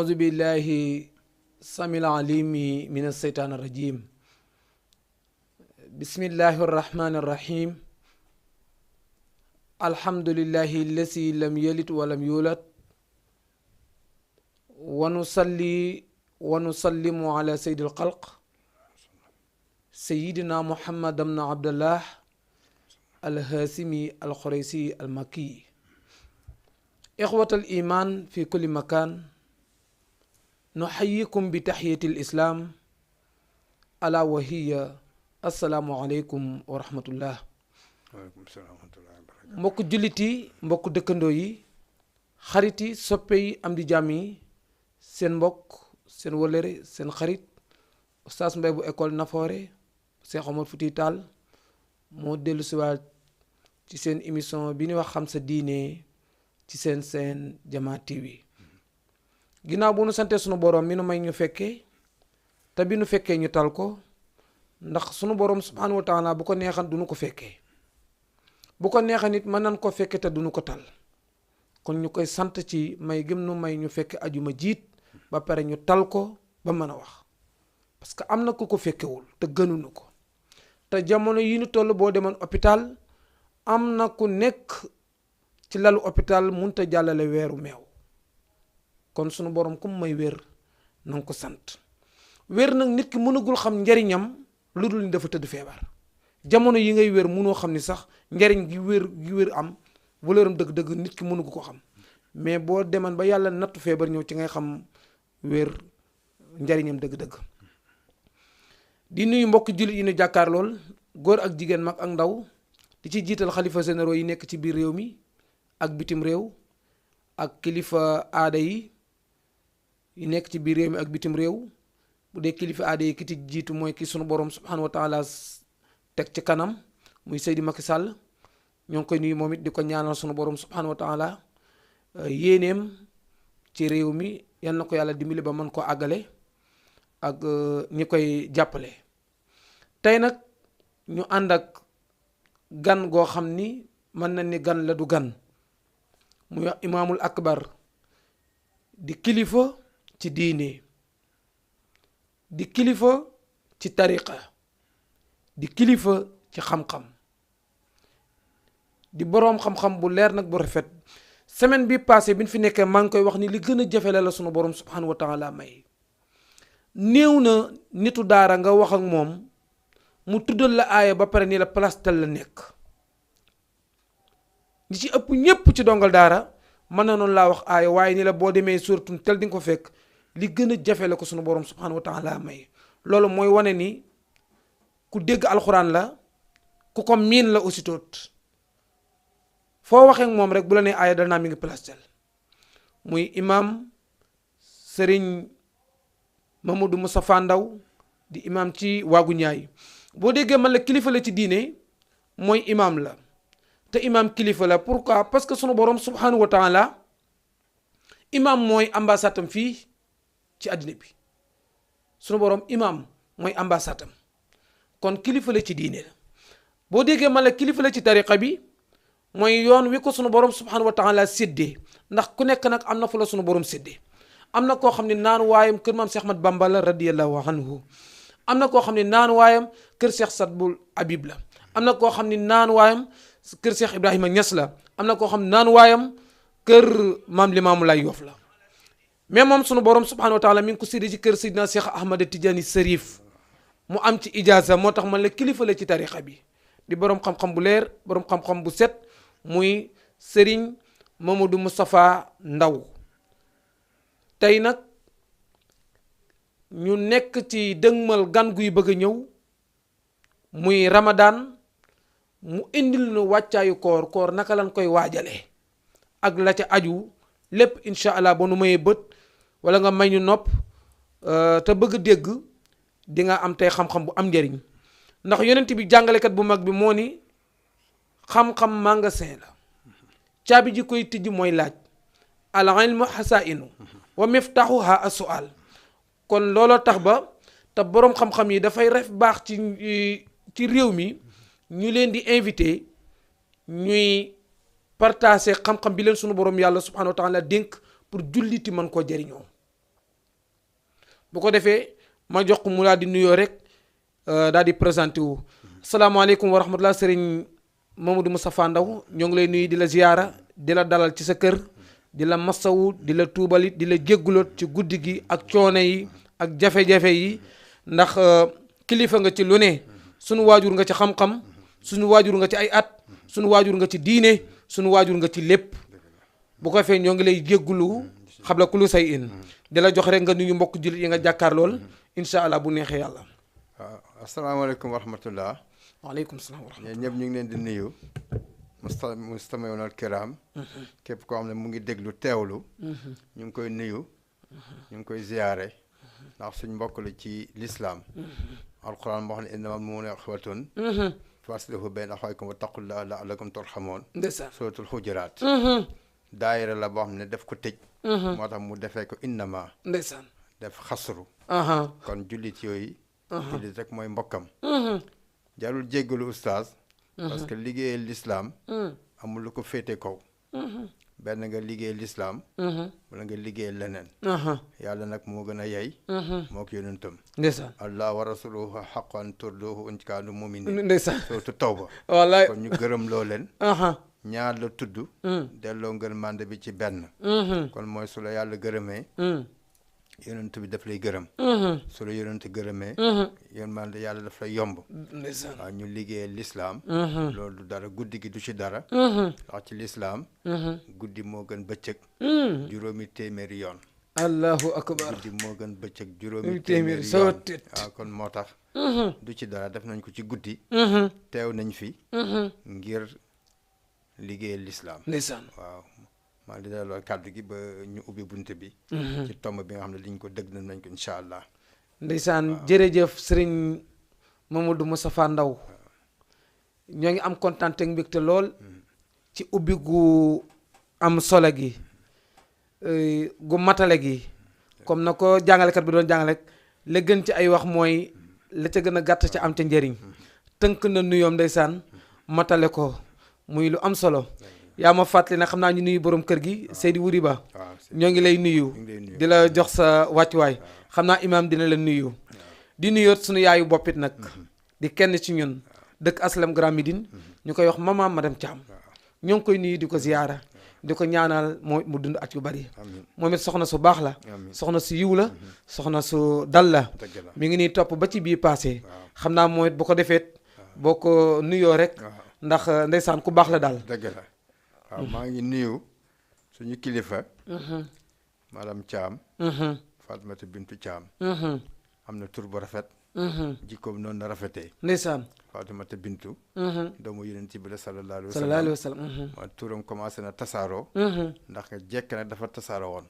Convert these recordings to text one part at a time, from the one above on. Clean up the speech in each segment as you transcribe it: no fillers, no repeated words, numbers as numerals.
أعوذ بالله السميع العليم من الشيطان الرجيم بسم الله الرحمن الرحيم الحمد لله الذي لم يلد ولم يولد ونصلي ونسلم على سيد الخلق سيدنا محمد بن عبد الله الهاشمي القريشي المكي إخوة الإيمان في كل مكان نحييكم بتحية الإسلام ألا وهي السلام عليكم ورحمة الله. waaleykum salaam wa rahmatulah. mbokk jullit yi mbokk dëkkandoo yi xarit yi soppe yi am di jàmm yi seen mbokk seen wëllëre seen xarit Oustaz Mbaye bu école Nafoore Cheikh Omar Fouti Tall moo dellu siwaat ci seen émission bi ñuy wax xam sa diine ci seen Jamaa TV ginnaaw bu nu santee sunu borom mi nu may ñu fekkee te bi nu fekkee ñu tal ko ndax sunu borom subhanahu wa taala bu ko neexan du nu ko fekkee bu ko neexan nit mën nañ ko fekke te du nu ko tal kon ñu koy sant ci may gëm nu may ñu fekke ajuma jiit ba pare ñu tal ko ba mën a wax parce que am na ku ko fekkewul te gënuñu ko te jamono yi ñu toll boo demoon hôpital am na ku nekk ci lalu hôpital munta jàllale weeru meew kon sunu borom ku may wér na nga ko sant wér nag nit ki mënagul xam njariñam lu dul ni dafa tëdd feebar jamono yi ngay wér mënoo xam ni sax njariñ gi wér am valeuram dëgg-dëgg nit ki mënugu ko xam mais boo deman ba yàlla nattu feebar ñëw ci ngay xam wér njariñam dëgg-dëgg di nuyu mbokk jullit yi ñu jàkkaar lool góor ak jigéen mag ak ndaw di ci jiital xalifa généraux yi nekk ci biir réew mi ak bitim réew ak kilifa aada yi nekk ci biir réew mi ak bitim réew bu dee kilifa aada yi ki ci jiitu mooy ki sunu borom subhanahu wa taala teg ci kanam muy Seydi Macky Sall ñoo ngi koy nuyu moom it di ko ñaanal sunu borom subhanahu wa taala yéeneem ci réew mi yal na ko yàlla dimbali ba mën koo àggale ak ñi koy jàppale. tey nag ñu ànd ak gan goo xam ni mën na ni gan la du gan muy imaamul akbar di kilifa ci diine di kilifa ci tariqa di kilifa ci xam-xam di boroom xam-xam bu leer nag bu rafet semaine bi passé bi ñu fi nekkee maa ngi koy wax ni li gën a jafe la sunu borom subhanahu wa taala may néew na nitu daara nga wax ak moom mu tuddal la aaya ba pare ni la place tel la nekk ñi ci ëpp ñépp ci dongal daara mën na noonu laa wax aaya waaye ni la boo demee suratun tel di nga ko fekk li gën a jafe la ko sunu borom subhanahu wa taala may loolu mooy wane ni ku dégg alxuraan la ku ko miin la aussi toot foo waxee moom rek bu la nee aaya danaa mi ngi place tel muy imam Serigne Mamadou Moustapha Ndaw di imam ci waagu ñaay boo déggee man la kilifa la ci diine mooy imam la te imam kilifa la pourquoi parce que sunu borom subhanahu wa taala imam mooy ambassade am fii ci àddina bi sunu borom imam mooy ambassade am kon kilifa la ci diine la boo déggee man la kilifa la ci tariqa bi mooy yoon wi ko sunu borom subhanahu wa taala séddee ndax ku nekk nag am na fu la sunu borom séddee am na koo xam ne naan waayam kër maam Cheikh Ahmad Bamba la radiyallahu anhu am na koo xam ne naan waayam kër Cheikh Sadbul Habib la am na koo xam ne naan waayam kër Cheikh Ibrahima Niass la am na koo xam ne naan waayam kër maam Limaamu Laay Yoff la mais moom sunu borom subhanahu wa taala mi ngi ko séddee ci kër Seydina Cheikh Ahmad Tidiane Serif mu am ci ijaza moo tax man la kilifa la ci tariqa bi di borom xam-xam bu leer borom xam-xam bu set muy Serigne Mamadou Moustapha Ndaw tey nag ñu nekk ci dëgmal gan guy bëgg a ñëw muy Ramadan mu indil nu wàccaayu koor naka lañ koy waajalee ak la ca aju lépp incha allah ba nu mayee bët wala nga may ñu nopp te bëgg dégg di nga am tey xam-xam bu am njëriñ ndax yonent bi jàngalekat bu mag bi moo ni xam-xam magasin la caabi ji koy tijji mooy laaj al ilmu hasainu wa miftahuha as-su'al kon looloo tax ba te boroom xam-xam yi dafay ref baax ci réew mi ñu leen di invité ñuy partager xam-xam bi leen sunu borom yàlla subhanahu wa taala dénk pour julliti mën koo jëriñoo bu ko defee ma jox ko mu daal di nuyoo rek daal di présenté wu. asalaamaaleykum wa rahmatulah Serigne Mamadou Moustapha Ndaw ñoo ngi lay nuyu di la ziyaara di la dalal ci sa kër di la masawu di la tuubalit di la jéggaloot ci guddi gi ak coono yi ak jafe-jafe yi ndax kilifa nga ci lu ne sunu waajur nga ci xam-xam sunu waajur nga ci ay at sunu waajur nga ci diine sunu waajur nga ci lépp bu ko fee ñoo ngi lay jéggalu xabla kulu say in di la jox rek nga nuyu mbokk jullit yi nga jàkkaar lool incha allah bu neexee yàlla. waaw asalaamaaleykum wa rahmatullah. waaleykum salaam wa rahmatullah. ñëpp ñu ngi leen di nuyu. mustami'una al-kiram. képp koo xam ne mu ngi déglu teewlu. ñu ngi koy nuyu. ñu ngi koy ziyaare. ndax suñ mbokk la ci lislaam. alquran moo xam ne innamal mu'minuuna ixwatun. faslihu bayna axawaykum wattaqullaha la'allakum turhamuun. ndeysaan suratul xujuraat. daayira la boo xam ne def ko tëj. moo tax mu defee ko innama. ndeysaan def xasru. aha kon jullit yooyu. jullit rek mooy mbokkam. jarul jéggalu oustaz. parce que liggéeyal lislaam amul lu ko féete kaw. benn nga liggéeyal lislaam wala nga liggéeyal leneen. yàlla nag moo gën a yey. moo ko yonentam. ndeysaan allah wa rasuluhu haqqan turduhu in kaanu muminin. ndeysaan sootu tawba. wallaay kon ñu gërëm loo leen. ñaar la tudd. delloo ngeen mànd bi ci benn. kon mooy su la yàlla gërëmee. yonent bi daf lay gërëm. su la yonent gërëmee. yéen man yàlla daf lay yomb. ndeysaan waaw ñu liggéeyal lislaam. loolu du dara guddi gi du ci dara. ndax ci lislaam. guddi moo gën bëccëg. juróomi téeméeri yoon. allahu akbar guddi moo gën bëccëg juróomi téeméeri yoon. waaw kon moo tax. du ci dara def nañ ko ci guddi. teew nañ fi. ngir liggéeyal lislaam. ndeysaan waaw. maa ngi delloo kàddu gi ba ñu ubbi bunt bi. ci tomb bi nga xam ne liñ ko dëgg nañ ko incha allah. ndeysaan jërëjëf sëriñ Mamadou Moustapha Ndaw ñoo ngi am kontaan ak mbégte lool ci ubbi gu am solo gi gu matale gi comme na ko jàngalekat bi doon jàngale rek la gën ci ay wax mooy la ca gën a gàtt ca am ca njëriñ tënk na nuyoom ndeysaan matale ko muy lu am solo. yaa ma fàttali nag xam naa ñu nuyu borom kër gi Seydi Wuri Ba ñoo ngi lay nuyu di la jox sa wàccuwaay xam naa imaam dina la nuyu di nuyoot suñu yaayu boppit nag di kenn ci ñun dëkk Aslam Grand Médine ñu koy wax maman madame Thiam ñoo ngi koy nuyu di ko ziyaara di ko ñaanal mu dund at yu bari moom it soxna su baax la soxna su yiw la soxna su dal la mi ngi nii topp ba ci bii passé xam naa mooy bu ko defeet boo ko nuyoo rek ndax ndeysaan ku baax la daal. waaw maa ngi nuyu suñu kilifa. madame Thiam. Fatmata Bintu Thiam. am na tur bu rafet. jikkoom noonu la rafetee. ndeysaan. Fatmata Bintu. doomu yonent bi la sallallahu alayhi wa sallam. ma turam commencé na tasaaroo. ndax nga jekk nag dafa tasaaroo woon.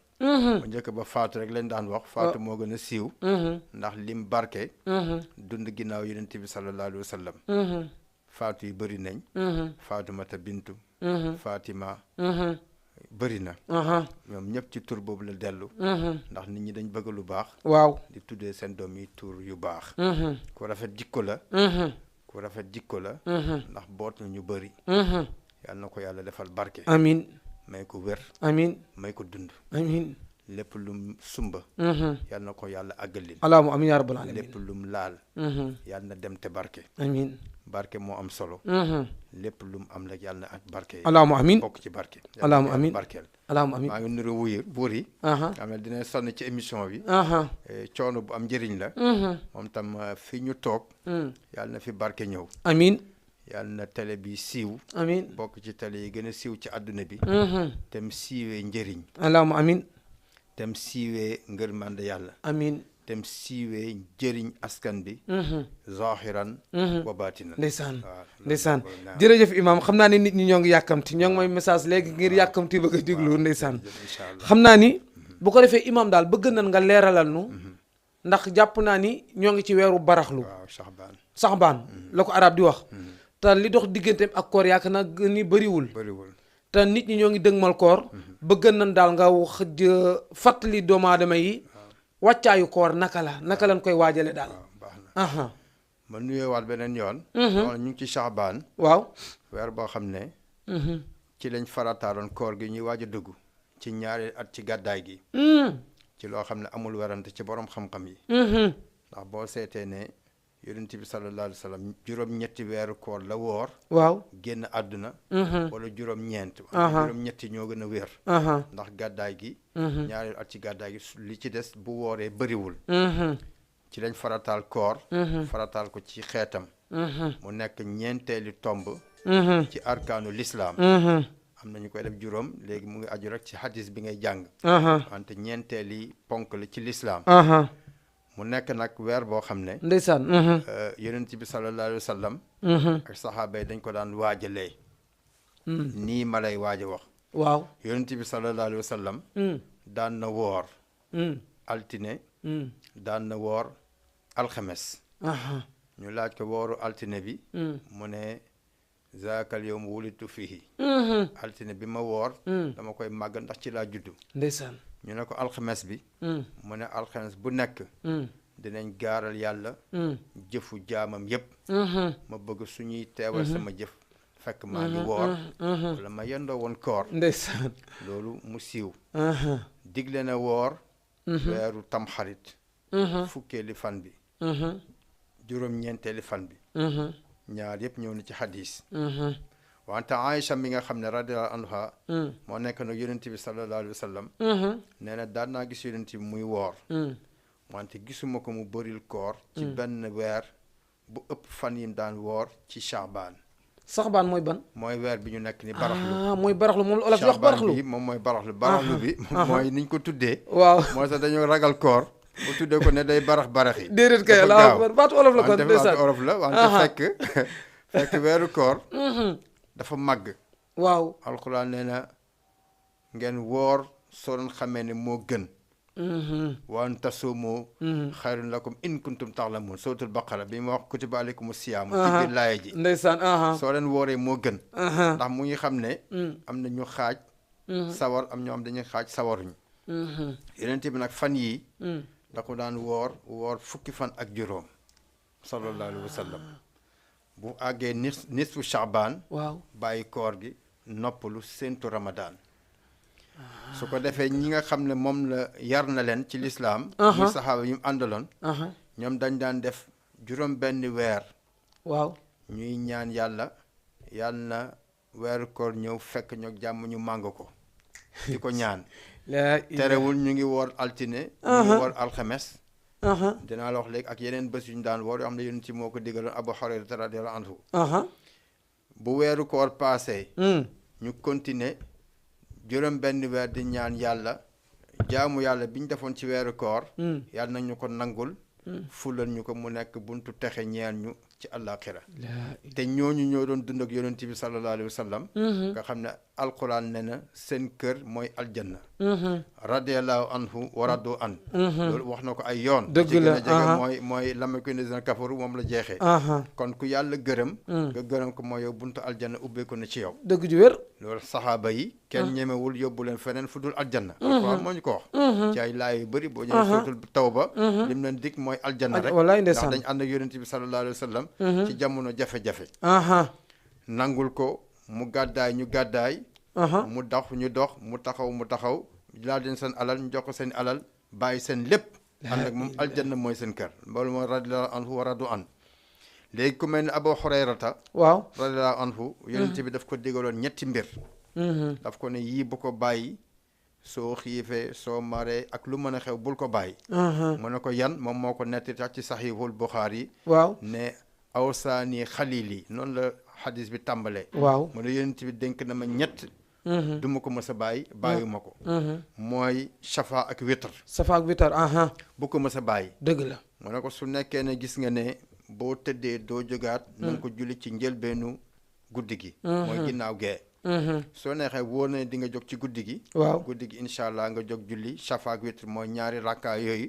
bu njëkk ba Faatu rek lañ daan wax. Faatu moo gën a siiw. ndax lim barke. dund ginnaaw yonent bi sallallahu alayhi wa sallam. Faatu yi bëri nañ. Fatumata Bintu. Fatima. bëri na. ñoom ñëpp ci tur boobu la dellu. ndax nit ñi dañ bëgg lu baax. waaw di tuddee seen doom yi tur yu baax. ku rafet jikko la. ku rafet jikko la. ndax boot na ñu bëri. yal na ko yàlla defal barke. amiin may ko wér. amiin may ko dund. amiin lépp lum sumba. yal na ko yàlla àggalil. allahumma amiin yaa rabbal aalamiin lépp lum laal. yal na dem te barke. amiin barke moo am solo. lépp lu mu am rek yàlla na ak barke. allahumma amiin bokk ci barke. allahumma amiin barkeel. allahumma amiin maa ngi nuru buur yi. xam ne dina sonn ci émission bi. coono bu am njëriñ la. moom tam fi ñu toog. yàlla na fi barke ñëw. amiin yàlla na télé bi siiw. amiin bokk ci télé yi gën a siiw ci àdduna bi. tem siiwee njëriñ. allahumma amiin tem siiwee ngërmande yàlla. amiin tem siiwee njëriñ askan bi. zahiran wa baatinan. ndeysaan ndeysaan jërëjëf imam xam naa ne nit ñi ñoo ngi yàkkamti ñoo ngi may message léegi ngir yàkkamti bëgg a déglu ndeysaan xam naa ni bu ko defee imam daal bëgg nañ nga leeralal nu ndax jàpp naa ni ñoo ngi ci weeru baraxlu. waaw saxbaan la ko arab di wax. te li dox digganteem ak koor yaakaar naa ni bëriwul. te nit ñi ñoo ngi dëgmal koor. bëgg nañ daal nga xëj fàttali doomu aadama yi. wàccaayu koor naka lañ koy waajale daal. baax na ma nuyoowaat beneen yoon. ñu ngi ci saxbaan. waaw weer boo xam ne. ci lañ farataaloon koor gi ñuy waaj a dugg. ci ñaari at ci gàddaay gi. ci loo xam ne amul werante ci borom xam-xam yi ndax boo seetee ne yonent bi sallallahu alayhi wa sallam juróom-ñetti weeru koor la woor waaw génn àdduna wala juróom-ñeent juróom-ñetti ñoo gën a wér ndax gàddaay gi ñaareelu at ci gàddaay gi li ci des bu wooree bëriwul ci lañ farataal koor farataal ko ci xeetam mu nekk ñeenteeli tomb ci arkaanu lislaam am na ñu koy def juróom léegi mu ngi aju rek ci hadis bi ngay jàng wante ñeenteeli ponk la ci lislaam mu nekk nag weer boo xam ne ndeysaan yonent bi sallallahu alayhi wa sallam ak saxaaba yi dañ ko daan waajalee nii ma lay waaj a wax waaw yonent bi sallallahu alayhi wa sallam daan na woor altine daan na woor alxames ñu laaj ko wooru altine bi mu ne zaakal yawm wulitu fihi altine bi ma woor dama koy màgg ndax ci laa juddu ndeysaan ñu ne ko alxames bi mu ne alxames bu nekk dinañ gaaral yàlla jëfu jaamam yépp ma bëgg suñuy teewal sama jëf fekk maa ngi woor wala ma yendoo woon koor ndeysaan loolu mu siiw digle na woor weeru tamxarit fukkeeli fan bi juróom-ñeenteeli fan bi ñaar yëpp ñëw na ci xadis wante Aïcha mi nga xam ne radiyallahu anha moo nekk nag yonent bi sallallahu alayhi wa sallam nee na daan naa gis yonent bi muy woor wante gisuma ko mu bëril koor ci benn weer bu ëpp fan yim daan woor ci Shaabaan saxbaan mooy ban mooy weer bi ñu nekk ni baraxlu mooy baraxlu moom la olof wax baraxlu bi moom mooy baraxlu bi mooy niñ ko tuddee waaw moo tax dañoo ragal koor bu tuddee ko ne day barax yi déedéet kay la baatu olof la kon baatu olof la wante fekk weeru koor dafa màgg waaw alxuraan nee na ngeen woor soo doon xamee ne moo gën wa an tasuumu xayrun lakum in kuntum taxlamuun suratul baqara bi ma wax kutiba aleykum siyaamu ci biir laaya ji ndeysaan soo leen wooree moo gën ndax mu ngi xam ne am na ñu xaaj sawar am ñoo am dañuy xaaj sawaruñ yonent bi nag fan yii da ko daan woor fukki fan ak juróom sallallahu alayhi wa sallam bu àggee nisfu Shaabaan waaw bàyyi koor gi noppalu séentu Ramadaan su ko defee ñi nga xam ne moom la yar na leen ci lislaam muy saxaaba yu mu àndaloon ñoom dañ daan def juróom benn weer waaw ñuy ñaan yàlla na weeru koor ñëw fekk ñoo jàmm ñu màng ko di ko ñaan terewul ñu ngi woor altine ñu ngi woor alxames dinaa la wax léegi ak yeneen bés yu ñu daan woor yoo xam ne yonent ci moo ko digaloon Abu Hurayra radiyallahu anhu bu weeru koor passé ñu continuer juróom benn weer di ñaan yàlla jaamu yàlla bi ñu defoon ci weeru koor yàlla nañ ñu ko nangul fulal ñu ko mu nekk buntu texe ñeel ñu ci àllaaxira te ñooñu ñoo doon dund ak yonent bi sallallahu alayhi wa sallam nga xam ne alquran ne na seen kër mooy aljanna radiyallahu anhu wa radu an loolu wax na ko ay yoon dëgg ci gën la a jege mooy lam yakuni lazina kafaru moom la jeexee kon ku yàlla gërëm nga gërëm ko mooy yow buntu aljanna ubbeeku na ci yow dëgg ju wér loolu saxaaba yi kenn ñemewul yóbbu leen feneen fu dul aljanna alquran moo ñu ko wax ci ay laay yu bëri boo ñëwee suratul tawba lim leen dig mooy aljanna rek wallaay ndax ndeysaan dañ ànd ak yonent bi sallallahu alayhi wa sallam ci jamono jafe-jafe nangul ko mu gàddaay ñu gàddaay mu dox ñu dox mu taxaw laa leen seen alal ñu jox ko seen alal bàyyi seen lépp ànd ak moom aljanna mooy seen kër loolu mooy radiyallahu anhu wa radu an léegi ku mel ne Abu Hurayrata waaw radiyallahu anhu yonent bi daf ko digaloon ñetti mbir daf ko ne yii bu ko bàyyi soo xiifee soo maree ak lu mën a xew bul ko bàyyi mu ne ko yan moom moo ko netti tax ci saxiihul Buxaari waaw ne awsaani xalili noonu la xadis bi tàmbalee waaw mu ne yonent bi dénk na ma ñett du ma ko mës a bàyyi ma ko mooy safa ak witr bu ko mës a bàyyi dëgg la mu ne ko su nekkee ne gis nga ne boo tëddee doo jógaat na nga ko julli ci njëlbeenu guddi gi mooy ginnaaw gee soo neexee wóor na di nga jóg ci guddi gi waaw guddi gi incha allah nga jóg julli safa ak witr mooy ñaari rakka yooyu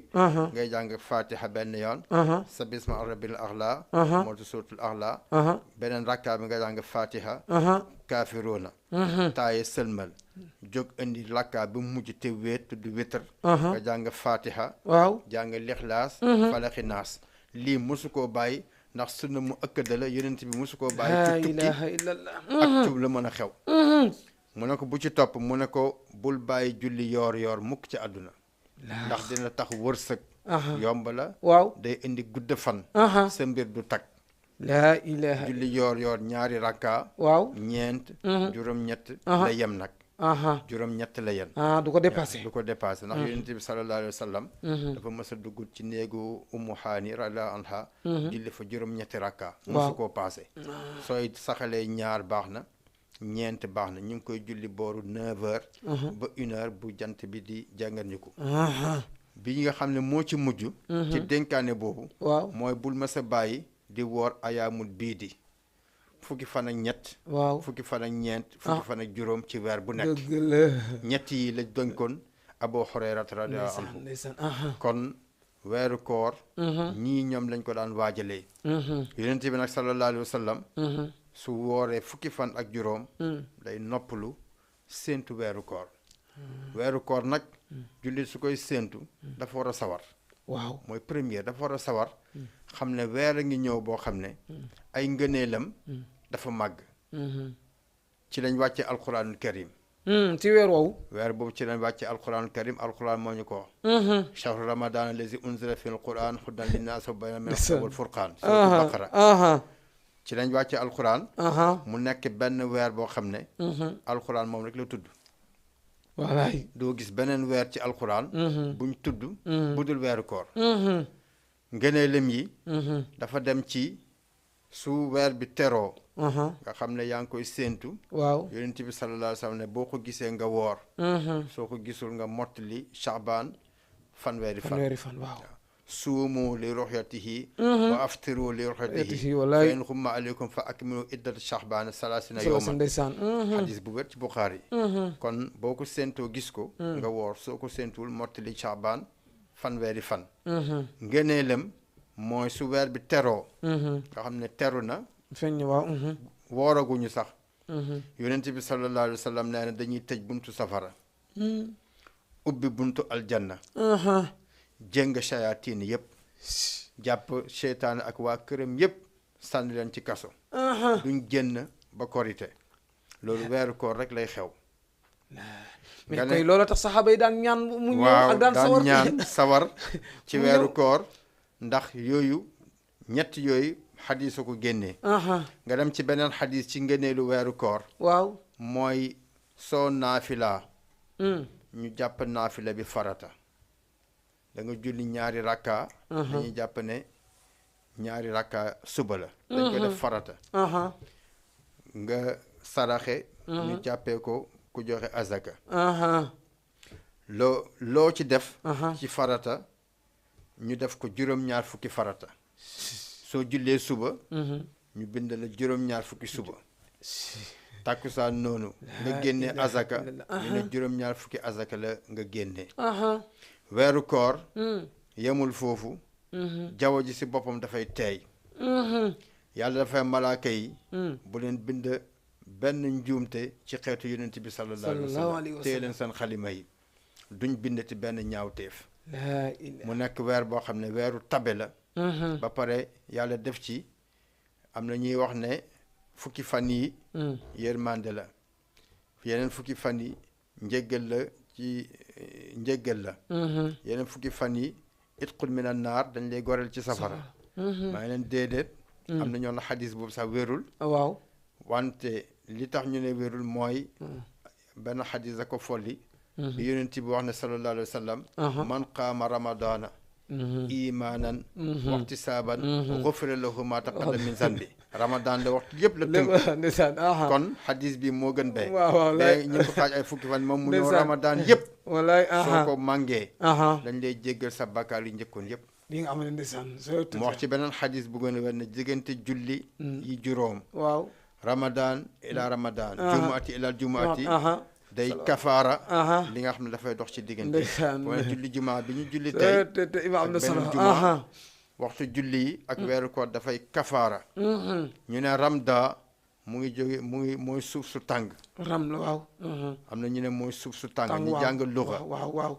ngay jàng fatiha benn yoon sa bisma rabbil axla moo tu suratul axla beneen rakka bi nga jàng fatiha kaafiruuna taaye sëlmal jóg indi rakka bi mujj te wéet tudd witr nga jàng fatiha waaw jàng lixlaas falaxi naas lii mosu koo bàyyi ndax sunna mu ëkkada la yonent bi mosu koo bàyyi ci tukki ilaha illallah ak ci la mën a xew mu ne ko bu ci topp mu ne ko bul bàyyi julli yoor mukk ci àdduna ndax dina tax wërsëg yomb la waaw day indi gudd fan sa mbir du tag laa ilaha julli yoor ñaari rakka waaw ñeent juróom-ñett la yem nag juróom-ñett la yen du ko dépassé du ko dépassé ndax yonent bi sallallahu alayhi wa sallam dafa mës a dugg ci néegu ummu haani radiyallahu anha julli fa juróom-ñetti rakka mosu koo passé sooy saxalee ñaar baax na ñeent baax na ñu ngi koy julli booru 9h ba 1h bu jant bi di jànganiku bi nga xam ne moo ci mujj ci dénkaane boobu waaw mooy bul ma sa bàyyi di woor ayaamul bii di fukki fan ak ñett waaw fukki fan ak ñeent fukki fan ak juróom ci weer bu nekk dëgg la ñett yi la donkoon Abu Hurayra radiyallahu anhu ndeysaan kon weeru koor ñii ñoom lañ ko daan waajalee yonent bi nag sallallahu alayhi wa sallam su wooree fukki fan ak juróom day noppalu séentu weeru koor weeru koor nag jullit su koy séentu dafa war a sawar waaw mooy première dafa war a sawar xam ne weer a ngi ñëw boo xam ne ay ngëneelam dafa màgg ci lañ wàccee alquranul karim ci weer woowu weer boobu ci lañ wàccee alquranul karim alquran moo ñu ko wax shahru ramadan allazi unzila fi alquran hudan linnaas wa bayyinatin minal huda wal furqan suratul baqara ci lañ wàccee alquran mu nekk benn weer boo xam ne alquran moom rek la tudd wallaay doo gis beneen weer ci alquran buñ tudd budul weeru koor ngëneelam yi dafa dem ci su weer bi teroo nga xam ne yaa ngi koy séentu waaw yonent bi sallallahu alayhi wa sallam ne boo ko gisee nga woor soo ko gisul nga mottali Sha'ban fanweeri fan waaw suumu li ru'yatihi wa aftiru li ru'yatihi fa in ghumma alaykum fa akmilu iddata Sha'ban salaasina yawman ndeysaan xadis bu wér ci Bukhari kon boo ko séentoo gis ko nga woor soo ko séentuwul mottali Sha'ban fanweeri fan ngëneelam mooy su weer bi teroo nga xam ne teru na feeñ waaw wooraguñu sax yonent bi sallallahu alayhi wa sallam nee na dañuy tëj buntu safara ubbi buntu aljanna jéng shayatin yëpp jàpp seytaane ak waa këram yëpp sànni leen ci kaso duñ génn ba korite loolu weeru koor rek lay xew mais koy loolu tax saxaaba yi daan ñaan mu ñëw ak daan ñaan sawar ci weeru koor ndax yooyu ñett yooyu xadis ko génnee nga dem ci beneen xadis ci ngëneelu weeru koor waaw mooy soo naafilaa ñu jàpp naafila bi farata da nga julli ñaari rakka dañuy jàpp ne ñaari rakka suba la dañ ko def farata nga saraxe ñu jàppee ko ku joxe azaka loo ci def ci farata ñu def ko juróom-ñaar fukki farata soo jullee suba ñu bind la juróom-ñaar fukki suba tàkkusaan noonu nga génne azaka ñu ne juróom-ñaar fukki azaka la nga génne weeru koor yemul foofu jaww ji si boppam dafay teey yàlla dafay malaaka yi bu leen bind benn njuumte ci xeetu yonent bi sallallahu alayhi wa sallam téye leen seen xalima yi duñ bindati benn ñaawteef mu nekk weer boo xam ne weeru tabe la ba pare yàlla def ci am na ñuy wax ne fukki fan yi yërmande la yeneen fukki fan yi njéggal la ci njéggal la yeneen fukki fan yi itqul minan naar dañ lay goreel ci safara maa ngi leen déedéet am na ñoo na xadis boobu sax wérul waaw wante li tax ñu ne wérul mooy benn xadis a ko folli bi yonent bi wax ne sallallahu alayhi wa sallam man qaama ramadana imaanan waxtisaaban xufira lahu ma taqaddama min zanbi ramadan la waxtu yëpp la tënk kon xadis bi moo gën bee léegi ñu ko xaaj ay fukki fan moom mu ñëw ramadan yëpp wallaay soo ko màngee dañ lay jéggal sa bakkaar yi njëkkoon yëpp li nga am ne ndeysaan mu wax ci beneen xadis bu gën a wér ne diggante julli yi juróom waaw ramadan ila ramadan jumaati ila jumaati day kafaara li nga xam ne dafay dox ci diggante mooy julli jumaa bi ñu julli tey te ima am na solo jumaa waxtu julli yi ak weeru koor dafay kafaara ñu ne ramda mu ngi jóge mooy suuf su tàng ram la waaw am na ñu ne mooy suuf su tàng ñu jàng luga waaw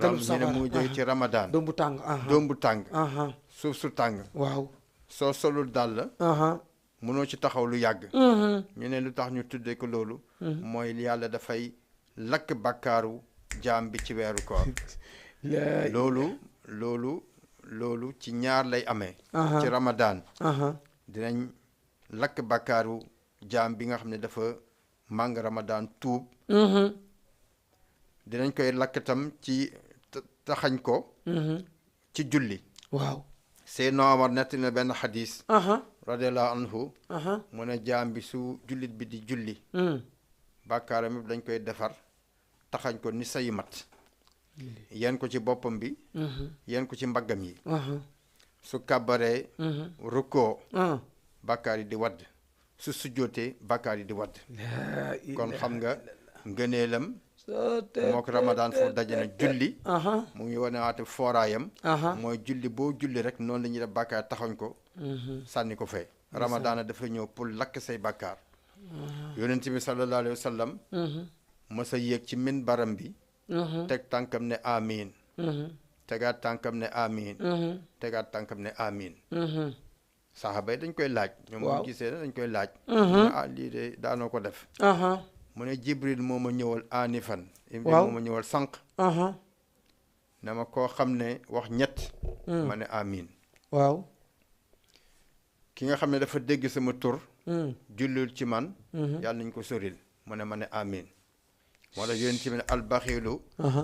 ram ñu ne mu ngi jóge ci ramadan doom bu tàng suuf su tàng waaw soo solul dàll mënoo ci taxaw lu yàgg ñu ne lu tax ñu tuddee ko loolu mooy yàlla dafay lakk bakkaaru jaam bi ci weeru koor loolu ci ñaar lay amee. Aha. ci Ramadan aha dinañ lakk bàkkaaru jaam bi nga xam ne dafa màng Ramadan tuub. dinañ koy lakk tam ci taxañ ko ci julli. waaw Seydina Omar nettali na benn xadis aha radiallahu anhu aha mu ne jaam bi su jullit bi di julli bàkkaaram yëpp dañ koy defar taxañ ko ni sayu mat yeen ko ci boppam bi yeen ko ci mbaggam yi aha su kàbbaree rukkoo ah bàkkaar yi di wadd su sujjootee bàkkaar yi di wadd laa kon xam nga ngëneelam soo te moo ko Ramadan foofu daje na julli aha mu ngi wane waate fooraayam aha mooy julli boo julli rek noonu la ñuy def bàkkaar taxañ ko sànni ko fee Ramadan dafa ñëw pour lakk say bàkkaar yonent bi sallallahu alayhi wa sallam mës a yéeg ci min baram bi teg tànkam ne amiin tegaat tànkam ne amiin tegaat tànkam ne amiin saxaaba yi dañ koy laaj ñoom waaw bu gisee ne dañ koy laaj lii de daanoo ko def aha mu ne Jibril moo ma ñëwal anifan waaw moo ma ñëwal sànq aha na ma koo xam ne wax ñett ma ne amiin waaw ki nga xam ne dafa dégg sama tur jullul ci man yàlla nañ ko soril mu ne ma ne amiin moo tax yonent bi ne albaxilu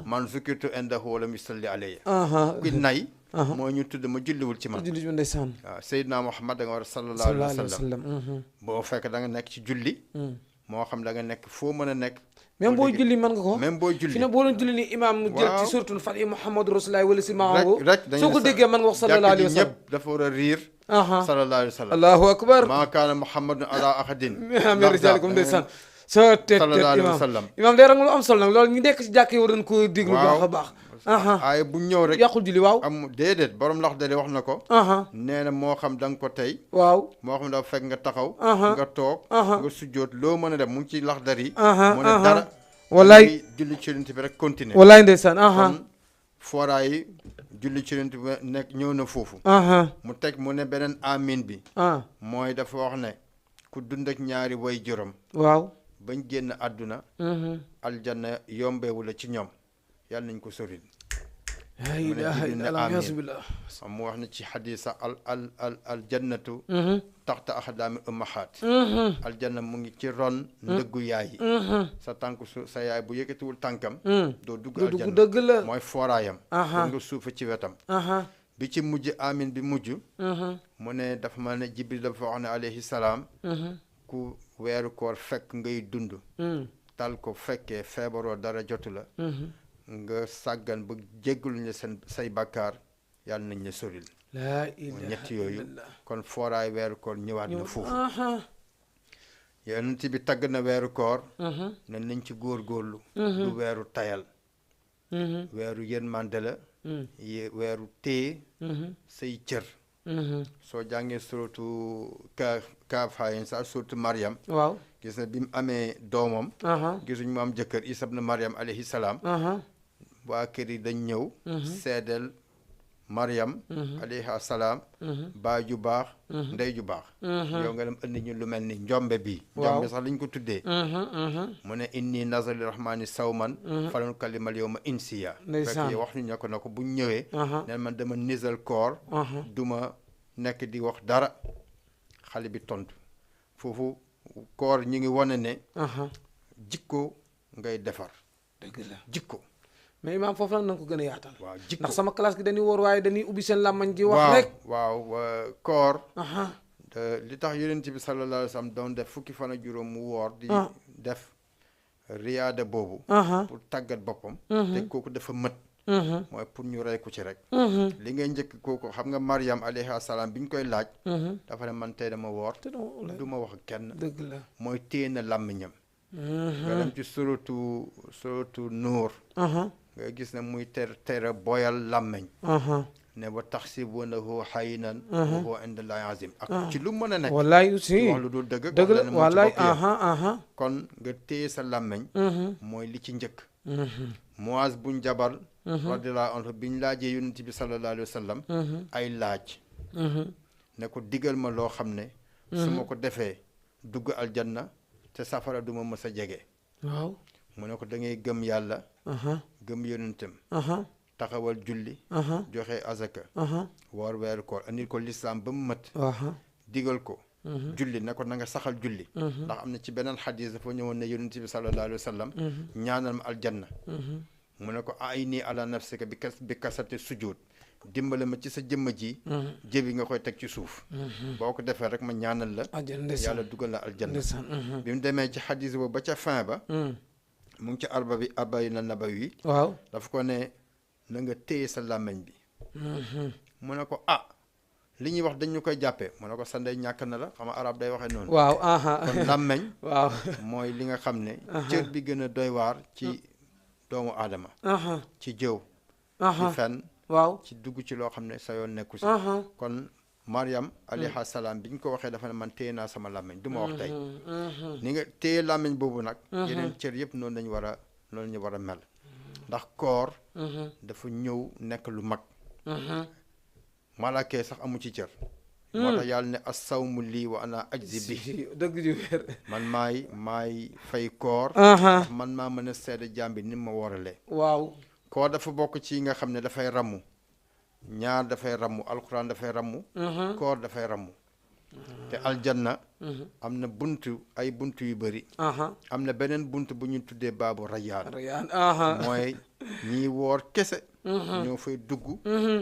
man zukirtu indahu walam yusalli alayya aha kuy nay moo ñu tudd ma julliwul ci man julli bi ndeysaan waaw Seydina Muhammad da nga war a sallallahu alayhi wa sallam boo fekk da nga nekk ci julli moo xam da nga nekk foo mën a nekk même booy julli mën nga ko même booy julli fi ne boo doon julli ni imaam jël ci suratul Fatiha Muhammadu Rasulullah wala si maahu rek dañu soo ko déggee mën nga wax sallallahu alayhi wa sallam ñëpp dafa war a riir aha sallallahu alayhi wa sallam allahu akbar maa kaana Muhammadun ala ahadin min rijaalikum ndeysaan soo teet sallallahu alayhi wa imaam sallam imaam day rang lu am solo nag loolu ñu nekk ci jàkk yi war nañ ko déglu waaw baax a baax aha ay bu ñëw rek yàqul julli waaw am déedéet borom lax dali wax na ko aha nee na moo xam da nga ko tey waaw moo xam dafa fekk nga taxaw nga toog aha nga sujjoot loo mën a def mu ngi ci lax dari aha mu ne dara wallaay ngi julli ci yonent bi rek continuer wallaay ndeysaan aha kon fooraay julli ci yonent bi nekk ñëw na foofu aha mu teg mu ne beneen amin bi ah mooy dafa wax ne ku dund ak ñaari way juróom waaw bañ génn àdduna aljanna yombeewu la ci ñoom yàlla nañ ko soril la ilaha illallah billah mu wax ne ci xadisa al jannatu taxta axdaami ummahaat aljanna mu ngi ci ron ndëggu yaay yi sa tànk sa yaay bu yëkkatiwul tànkam doo dugg aljanna dëgg la mooy fooraayam aha pour nga suufa ci wetam aha bi ci mujj amin bi mujj mu ne dafa ma ne Jibril dafa wax ne alayhi salaam ku weeru koor fekk ngay dund tal ko fekkee feebaroo dara jotu la nga sàggan ba jéggaluñ la seen say bàkkaar yàlla nañ la soril laa ilaha ñett yooyu kon fooraay weeru koor ñëwaat na foofu aha yonent bi tagg na weeru koor ne nañ ci góorgóorlu du weeru tayal weeru yërmande la weeru téye say cër soo jàngee suratu kaaf haayin sax suratu Maryam waaw gis na bi mu amee doomam aha gisuñ mu am jëkkër Isa ibn Maryam alayhi salaam aha waa kër yi dañ ñëw seedeel Maryam alayhi salaam baay ju baax ndey ju baax yow nga dem indi ñu lu mel ni njombe bi njombe sax lañ ko tuddee mu ne inni nazali rahmani sawman falan kalimal yawma insiya fekk yow wax ñu ne ko na ko buñ ñëwee neen man dama nisal koor duma nekk di wax dara xale bi tontu foofu koor ñu ngi wane ne jikko ngay defar dëgg la jikko mais imaam foofu nag na nga ko gën a yaatal waaw jikko ndax sama classe gi dañuy wóor waaye dañuy ubbi seen làmmañ gi wax rek waaw koor li tax yonent bi sallallahu alayhi wa sallam doon def fukki fan ak juróom mu woor di def riyaada boobu pour tàggat boppam te kooku dafa mët mooy pour ñu rey ko ci rek li ngay njëkk kooku xam nga Maryam alayhi salaam bi ñu koy laaj dafa ne man tey dama woor du ma wax ak kenn dëgg la mooy téye na làmmiñam nga dem ci suratu Nuur nga gis ne muy tere boyal làmmiñ ne ba taxsibunahu hayyinan wa huwa inda Allahi azim ak ci lu mën a nekk wallaay si wax lu dul dëgg dëgg la wallaay kon nga téye sa làmmiñ mooy li ci njëkk Muaz buñ Jabal radiyallahu anhu biñ laajee yonent bi sallallahu alayhi wa sallam ay laaj ne ko digal ma loo xam ne su ma ko defee dugg aljanna te safara duma mës a jege waaw mu ne ko da ngay gëm yàlla gëm yonentam taxawal julli joxe azaka woor weeru koor andil ko lislaam ba mu mat digal ko julli ne ko na nga saxal julli ndax am na ci beneen xadis dafa ñëwoon ne yonent bi sallallahu alayhi wa sallam ñaanal ma aljanna mu ne ko ay nii ala nafsika bi kasate sujud dimbale ma ci sa jëmm ji jëbi nga koy teg ci suuf boo ko defee rek ma ñaanal la yàlla dugal la aljanna bi mu demee ci xadis boobu ba ca fin ba mu ngi ci arbay na nabawi waaw dafa ko ne na nga téye sa làmmiñ bi mu ne ko li ñuy wax dañu koy jàppee mu ne ko sa ndey ñàkk na la xam nga arab day waxee noonu waaw kon làmmiñ waaw mooy li nga xam ne cër bi gën a doy waar ci doomu aadama ci jëw ci fen waaw ci dugg ci loo xam ne sa yoon nekku si kon Mariam alayha salaam bi ñu ko waxee dafa ne man téye naa sama làmmiñ du ma wax tey ni nga téye làmmiñ boobu nag yeneen cër yëpp noonu lañu war a mel ndax koor dafa ñëw nekk lu mag malaakee sax amu ci cër moo tax yàlla ne as-sawmu lii wa ana ajzi bi dëgg ju wér man maay fay koor ndax man maa mën a seede jaam bi ni ma wooralee waaw koor dafa bokk ci nga xam ne dafay rammu ñaar dafay rammu alxuraan dafay rammu koor dafay rammu te aljanna am na ay buntu yu bëri am na beneen bunt bu ñu tuddee baabu rayaan mooy ñiy woor kese ñoo fay dugg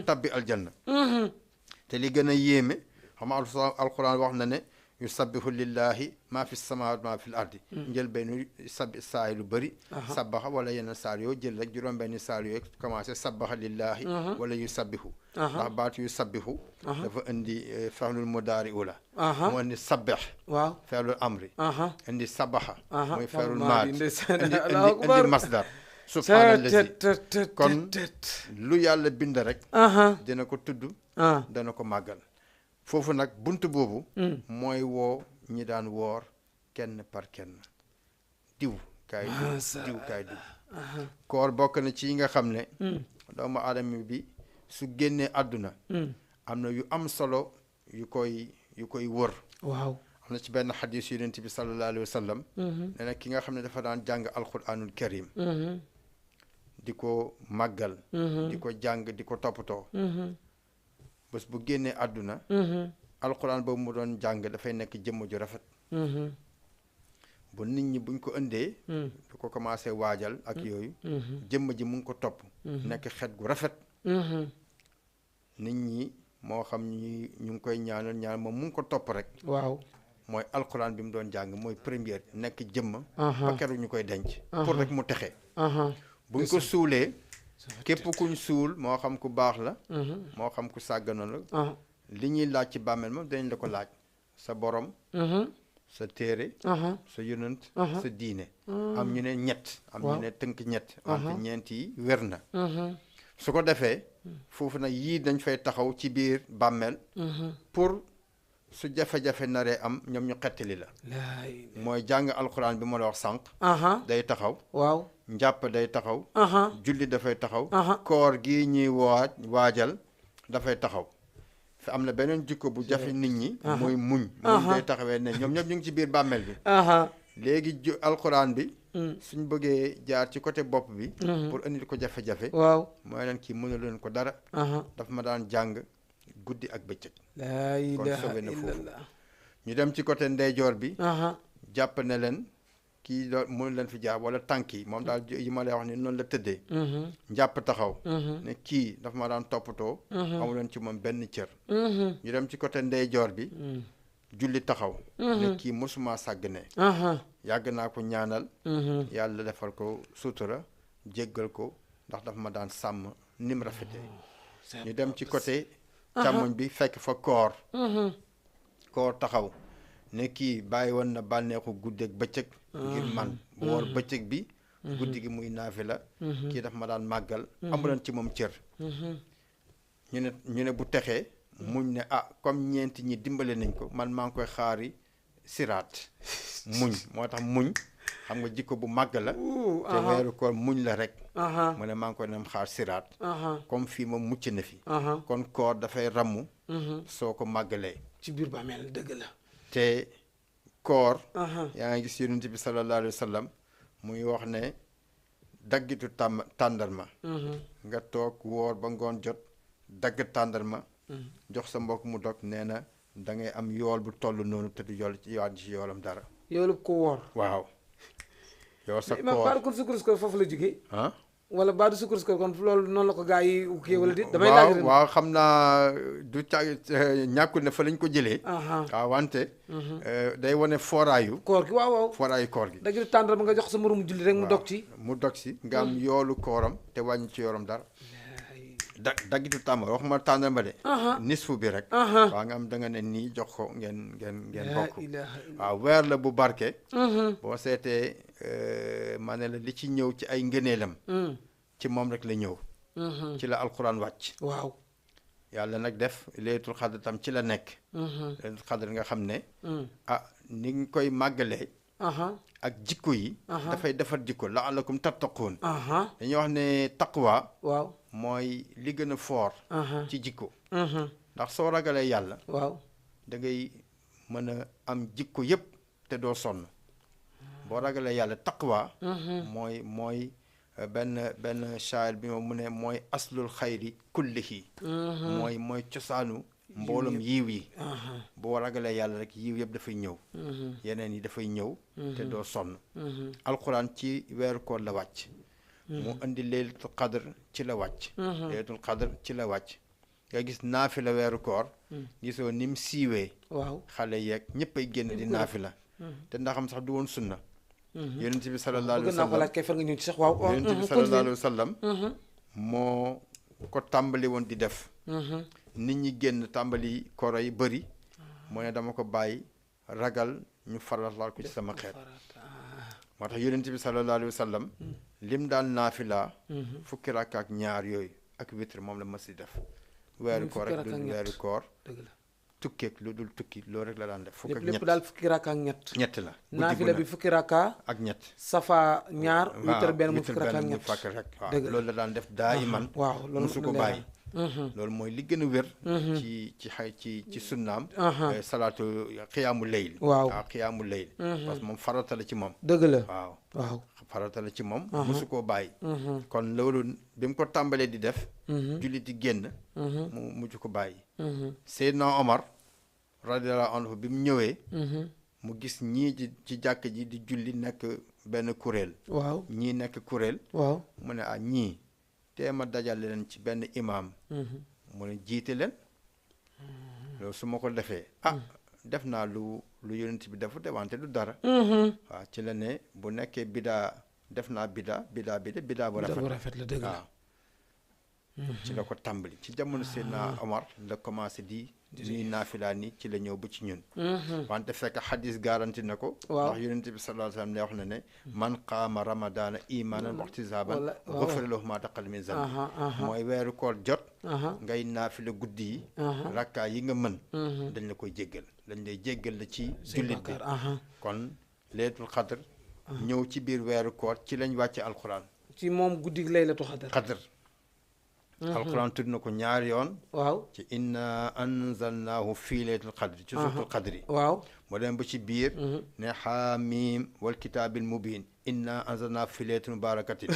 tabbi aljanna te li gën a yéeme xam nga alxuraan wax na ne yusabbihu lillahi maa fi samawat maa fi l ardi njël benn saay lu bëri sabbaxa wala yenn saar yoo jël rek juróom benn saar yoo commencé sabbaxa lillahi wala yusabbihu ndax baatu yusabbihu dafa indi feexlul mudaari ula mu indi sabbex waaw feexlul amri indi sabaxa mooy feexlul maat indi masdar subhaanallazi kon lu yàlla bind rek dina ko tudd dana ko màggal foofu nag bunt boobu mooy woo ñi daan woor kenn par kenn diw kaay diw koor bokk na ci yi nga xam ne doomu aadama bi su génnee àdduna am na yu am solo yu koy wër waaw am na ci benn xadis yonent bi sallallahu alayhi wa sallam nee na ki nga xam ne dafa daan jàng alquranul karim di ko màggal di ko jàng di ko toppatoo bés bu génnee àdduna alxuraan boobu mu doon jàng dafay nekk jëmm ju rafet bu nit ñi buñ ko indee du ko commencé waajal ak yooyu jëmm ji mu ngi ko topp nekk xet gu rafet nit ñi moo xam ñu ngi koy ñaanal moom mu ngi ko topp rek waaw mooy alxuraan bi mu doon jàng mooy première nekk jëmm ba keroog ñu koy denc pour rek mu texe buñ ko suulee képp kuñ suul moo xam ku baax la moo xam ku sàgganoon la li ñuy laaj ci bàmmeel moom dañ la ko laaj sa borom sa téere sa yonent sa diine am ñu ne ñett am ñu ne tënk ñett wante ñeent yi wér na su ko defee foofu nag yii dañ fay taxaw ci biir bàmmeel pour su jafe-jafe naree am ñoom ñu xettali la mooy jàng alxuraan bi ma la wax sànq day taxaw waaw njàpp day taxaw julli dafay taxaw koor gi ñuy waajal dafay taxaw fi am na beneen jikko bu jafe nit ñi mooy muñ day taxawee ne ñoom ñëpp ñu ngi ci biir bàmmeel bi léegi alxuraan bi suñ bëggee jaar ci côté bopp bi pour indil ko jafe-jafe waaw mooy leen kii mënu leen ko dara daf ma daan jàng guddi ak bëccëg kon sobe na foofu ñu dem ci côté ndeyjoor bi jàpp ne leen kii doon mënu leen fi jaar wala tànk yi moom daal yi ma lay wax ni noonu la tëddee njàpp taxaw ne kii dafa ma daan toppatoo amu leen ci moom benn cër ñu dem ci côté ndeyjoor bi julli taxaw ne kii mosuma sàggane yàgg naa ko ñaanal yàlla defal ko sutura jéggal ko ndax dafa ma daan sàmm ni mu rafetee ñu dem ci côté càmmoñ bi fekk fa koor taxaw ne kii bàyyi woon na bànneexu guddeeg bëccëg ngir man bu woor bëccëg bi guddi gi muy naafi la kii daf ma daan màggal amuleen ci moom cër ñu ne bu texee muñ ne comme ñeenti ñi dimbale nañ ko man maa ngi koy xaari siraat muñ moo tax muñ xam nga jikko bu màgg la te weeru koor muñ la rek mu ne maa ngi koy dem xaar siraat comme fii moom mucc na fi kon koor dafay rammu soo ko màggalee ci biir bàmmeel dëgg la te koor yaa ngi gis yonent bi sallallahu alayhi wa sallam muy wax ne daggitu tàndarma nga toog woor ba ngoon jot dagg tàndarma jox sa mbokk mu dog nee na da ngay am yool bu toll noonu te du yool ci yoolam dara. yoolu ko woor. waaw. yow sa imam koor baadu kon sukkur koor foofu la jógee. ah. wala baadu sukkur koor kon loolu noonu la ko gaa yi kii wala di. damay laaj waaw xam naa du ca ñàkkul ne fa lañ ko jëlee. waaw wante. day wane fooraayu. koor gi waaw. fooraayu koor gi. dagg tàndar ba nga jox sa moromu julli rek mu dog ci. mu dog si nga am yoolu kooram te wàññi ci yooram dara. daggitu tàmbal waxuma tàndarma de. nisfu bi rek. waaw nga am da nga ne nii jox ko ngeen bokk. waaw weer la bu barke. boo seetee ma ne la li ci ñëw ci ay ngëneelam. ci moom rek la ñëw. ci la alquran wàcc. waaw. yàlla nag def laylatul xadr tam ci la nekk. laylatul xadr nga xam ne. ni nga koy màggalee. ak jikko yi. dafay defar jikko la'allakum tattaqun. dañuy wax ne taqwa. waaw. mooy li gën a foor ci jikko. ndax soo ragalee yàlla. waaw. da ngay mën a am jikko yépp te doo sonn. boo ragalee yàlla taqwa. mooy benn shaayir bi mu ne mooy aslul xayri kullihi. mooy cosaanu mboolum yiw yi. boo ragalee yàlla rek yiw yëpp dafay ñëw. yeneen yi dafay ñëw. te doo sonn. alquran ci weeru koor la wàcc. mu indi laylatul qadr ci la wàcc. laylatul qadr ci la wàcc. nga gis naafila weeru koor. gisoo ni mu siiwee. waaw xale yeeg ñëpp ay génn di naafila. te ndaxam sax du woon sunna. yonent bi sallallahu alayhi wa sallam kay far nga ñëw ci sax waaw. yonent bi sallallahu alayhi wa sallam moo ko tàmbali woon di def. nit ñi génn tàmbali koro yi bëri. moo ne dama ko bàyyi ragal ñu faralaal ko ci sama xeet. moo tax yonent bi sallallahu alayhi wa sallam lim daan naafila. fukki rakk ak ñaar yooyu ak witr moom la mas di def. weeru koor ak dul weeru koor. tukkeeg lu dul tukki loolu rek la daan def. fukk ak ñett lépp daal fukki rakka ak ñett. ñett la naafila bi fukki rakka ak ñett. safa ñaar. witr benn mu fukki rakka ak ñett. waaw loolu la daan def daa iman. waaw loolu musu ko bàyyi. loolu mooy li gën a wér. ci sunnaam. salaatu xiyaamu leyl. waaw xiyaamu leyl. parce que moom farata la ci moom. dëgg la waaw farata la ci moom. musu koo bàyyi. kon loolu bi mu ko tàmbalee di def. jullit di génn. mu mujj ko bàyyi. Seydina Omar radiyallahu anhu bi mu ñëwee. mu gis ñii ci jàkk ji di julli nekk benn kuréel. waaw ñii nekk kuréel. waaw mu ne ñii. te ma dajale leen ci benn imaam. mu ne jiite leen. loolu su ma ko defee. def naa lu yonent bi defu te wante du dara. waaw ci la ne bu nekkee bidaa def naa bidaa bu rafet la dëgg la. waaw ci la ko tàmbali ci jamono Seydina Omar la commencé di ñuy naafilaa ni ci la ñëw ba ci ñun. wante fekk xadis garanti na ko. waaw ndax yonent bi sallallahu alayhi wa sallam ne wax na ne. man qaama ramadaana imaanan wa ihtisaaban gufira lahu maa taqaddama min zanbi. mooy weeru koor jot. ngay naafila guddi yi. rakkaa yi nga mën. dañ la koy jéggal dañ lay jéggal la ci jullit bi. kon laylatul qadr ñëw ci biir weeru koor ci lañ wàcce alquran. ci moom guddi laylatul qadr. alquran tudd na ko ñaari yoon. waaw ci inna anzalnaahu fii laylatul qadri ci suratul qadri. waaw mu dem ba ci biir. ne xaamim wal kitaabil mubin inna anzalnaahu fii laylatin mubarakatin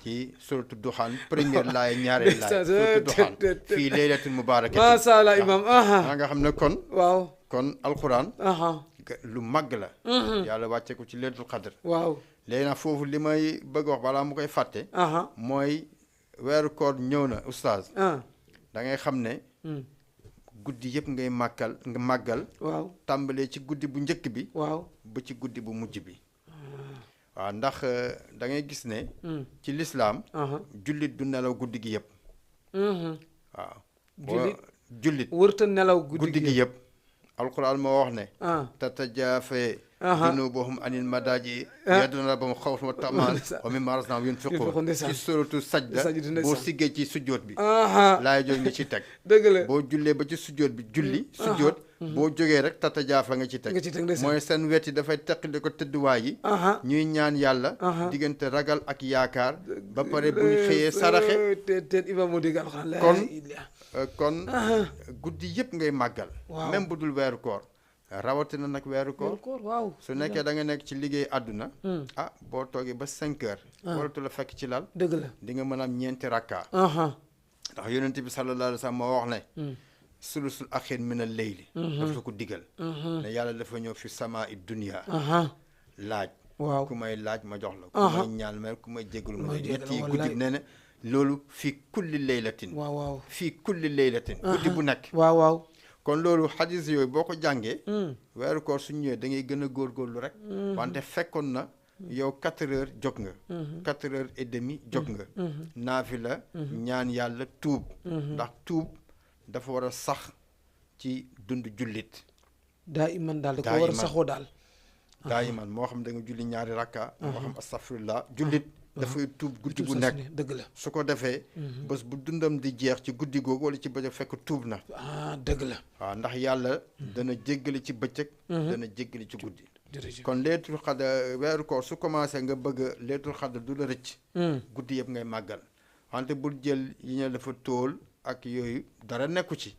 ci suratu duxaan première laay ñaareel laay suratu duxaan fii laylatin mubarakatin. macha allah imam. nga xam ne kon. waaw kon alquran. lu mag la. yàlla wàcce ko ci laylatul qadr. waaw léegi nag foofu li may bëgg wax balaa mu koy fàtte. mooy. weeru koor ñëw na oustaz. da ngay xam ne. guddi yëpp ngay màggal. waaw tàmbalee ci guddi bu njëkk bi. waaw ba ci guddi bu mujj bi. waaw ndax da ngay gis ne. ci lislaam jullit du nelaw guddi gi yëpp. waaw jullit wërta nelaw guddi gi yëpp. alquran moo wax ne. tatajaafaa junuubuhum anil madaaji yad'uuna rabbahum xawfan wa tamaan wa mimmaa razaqnaahum yunfiquun ci suratu sajda boo siggee ci sujjoot bi. laay jooju nga ci teg. dëgg la boo jullee ba ci sujjoot bi julli. sujjoot boo jógee rek tatajaafa nga ci teg. mooy seen wet yi dafay teqali ko tëdduwaay yi. ñuy ñaan yàlla. diggante ragal ak yaakaar. ba pare bu ñu xëyee saraxe. kon guddi yëpp ngay màggal. même bu dul weeru koor. rawatina nag weeru koor waaw su nekkee da nga nekk ci liggéey àdduna boo toogee ba 5 heures waratu la fekk ci lal dëgg la di nga mën a am 4 rakka ndax yonent bi sallallahu alayhi wa sallam moo wax ne sulusul axir min al layli daf la ko digal ne yàlla dafa ñëw fi sama i dunia laaj waaw ku may laaj ma jox la ku may ñaan ma ku may jégalu ma ñett yi guddi nee na loolu fii kulli laylatin waaw fii kulli laylatin guddi bu nekk waaw kon loolu xadis yooyu boo ko jàngee weeru koor su ñëwee da ngay gën a góorgóorlu rek wante fekkoon na yow 4 heures jóg nga 4 heures et demi jóg nga naafila ñaan yàlla tuub ndax tuub dafa war a sax ci dund jullit daa iman daal da ko war a saxoo daal daa iman moo xam da nga julli 2 rakka moo xam astafirullah jullit dafay tuub guddi gu nekk dëgg la su ko defee bés bu dundam di jeex ci guddi googu wala ci bëccëg fekk tuub na dëgg la waaw ndax yàlla dana jéggale ci bëccëg dana jéggale ci guddi kon leetul xadar weeru koor su commencé nga bëgg leetul xadar du la rëcc guddi yëpp ngay màggal wante bul jël yi ñu dafa tóol ak yooyu dara nekku ci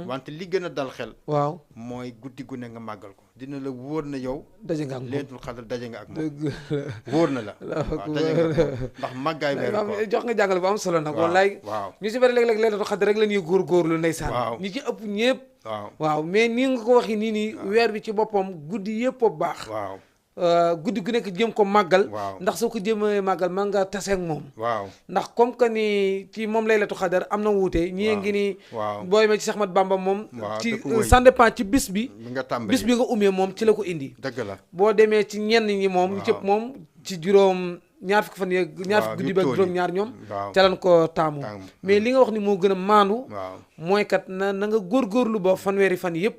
wante li gën a dal xel waaw mooy guddi gu ne nga màggal ko dina la wóor na yow daje nga ak moom leetul xadar daje nga ak moom wóor na la waaw daje nga ak moom ndax màggaay weeru koor jox nga jàngale bu am solo nag wallaay waaw ñu si bari léeg-léeg leetul xadar rek la ñuy góorgóorlu ndeysaan ñi ci ëpp ñëpp waaw mais nii nga ko waxi nii weer bi ci boppam guddi yëpp a baax waaw guddi gu nekk jëm ko màggal waaw ndax soo ko jëmee màggal man nga taseeg moom waaw ndax comme que ni ci moom laylatu xadar am na wuute ñii ngi ni booy ma ci Seex Ahmad Bamba moom ci ça dépend ci bis bi bis bi nga umee moom ci la ko indi dëgg la boo demee ci ñenn ñi moom ñu cëpp moom ci juróom ñaar fukki fan yeeg ñaar fukki guddi ba juróom ñaar ñoom ca lan ko taamu mais li nga wax ni moo gën a maandu mooy kat na nga góorgóorlu ba fanweeri fan yëpp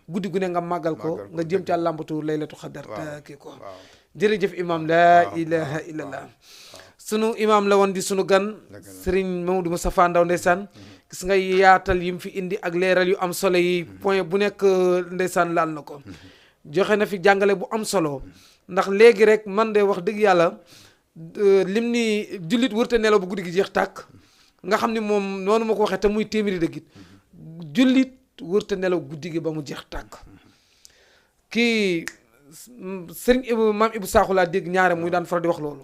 guddi gu ne nga màggal ko nga jëm ca làmbatu laylatu xadar te kii ko jërëjëf imam laa ilaha illallah sunu imam la woon di sunu gan Serigne Mamadou Moustapha Ndaw ndeysaan gis nga yaatal yi mu fi indi ak leeral yu am solo yi point bu nekk ndeysaan laal na ko joxe na fi jàngale bu am solo ndax léegi rek man de wax dëgg yàlla lim ni jullit wërta nelaw bu guddi gi jeex tàkk nga xam ni moom noonu ma ko waxee te muy téeméeri dëggit jullit wërta nelaw guddi gi ba mu jeex tàkk kii sëriñ Ibu maam Ibu Saaxu laa dégg ñaare muy daan faral di wax loolu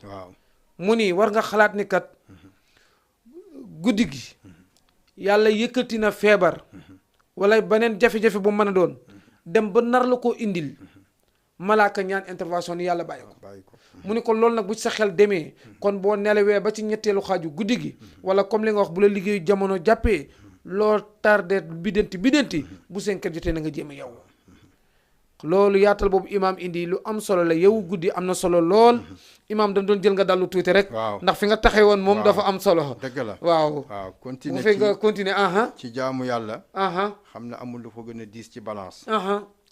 mu ni war nga xalaat ni kat guddi gi yàlla yëkkati na feebar wala beneen jafe-jafe bu mën a doon dem ba nar la koo indil malaaka ñaan intervention ni yàlla bàyyi ko mu ni ko loolu nag bu ci sa xel demee kon boo nelawee ba ci ñetteelu xaaju guddi gi wala comme li nga wax bu la liggéeyu jamono jàppee loo tardé biddanti bu 5 heures jotee na nga jéem a yow loolu yaatal boobu imaam indi lu am solo la yow guddi am na solo lool imaam dañ doon jël nga dallu tuuti rek ndax fi nga taxee woon moom dafa am solo dëgg la waaw continuer bu nga continuer ci jaamu yàlla xam ne amul lu ko gën a diis ci balance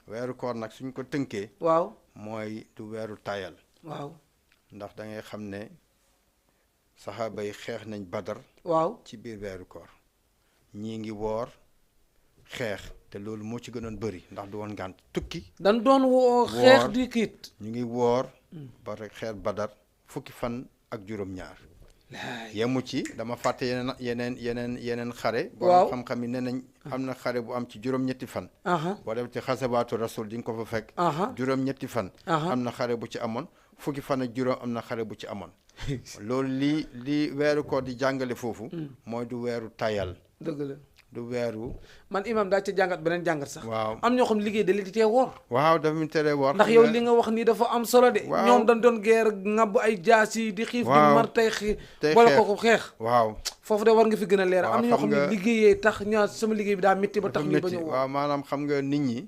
weeru koor nag suñ ko tënkee waaw mooy du weeru tayal waaw ndax da ngay xam ne saxaaba yi xeex nañ badar waaw ci biir weeru koor ñii ngi woor xeex te loolu moo ci gënoon bëri ndax du woon ngànt tukki dañ doon woo xeex di kiit ñu ngi woor ba rek xeex badar fukki fan ak juróom-ñaar yemu ci dama fàtte yeneen xare borom xam-xam yi nee nañ am na xare bu am ci juróom-ñetti fan boo dem ci xasabaatu rasul di nga ko fa fekk juróom-ñetti fan am na xare bu ci amoon fukki fan ak juróom am na xare bu ci amoon loolu li weeru koor di jàngale foofu mooy du weeru tayal dëgg la du weeru man imam daa ca jàngat beneen jàngat sax waaw am ñoo xam liggéey da leen di tee woor waaw dafa mu teree woor ndax yow li nga wax nii dafa am solo de ñoom dañ doon geer ŋàbb ay jaas yi di xiif di mar tey boole ko xeex waaw foofu de war nga fi gën a leer am na ñoo xam ne liggéeyee tax ñaa sama liggéey bi daa métti ba tax ñu bañ a woor waaw maanaam xam nga nit ñi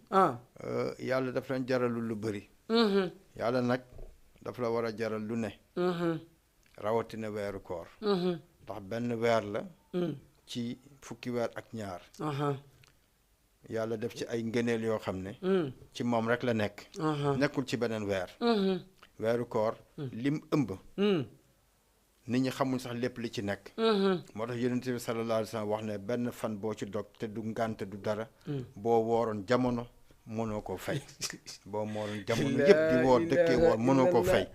yàlla daf leen jaralul lu bëri yàlla nag daf la war a jaral lu ne rawatina weeru koor ndax benn weer la ci fukki weer ak ñaar yàlla def ci ay ngëneel yoo xam ne ci moom rek la nekk nekkul ci beneen weer weeru koor lim ëmb nit ñi xamuñ sax lépp li ci nekk moo tax yonent bi sallallahu alayhi wa sallam wax ne benn fan boo ci dog te du ngànte du dara boo wooroon jamono mënoo koo fay boo wooroon jamono yëpp di woor dëkkee woor mënoo koo fay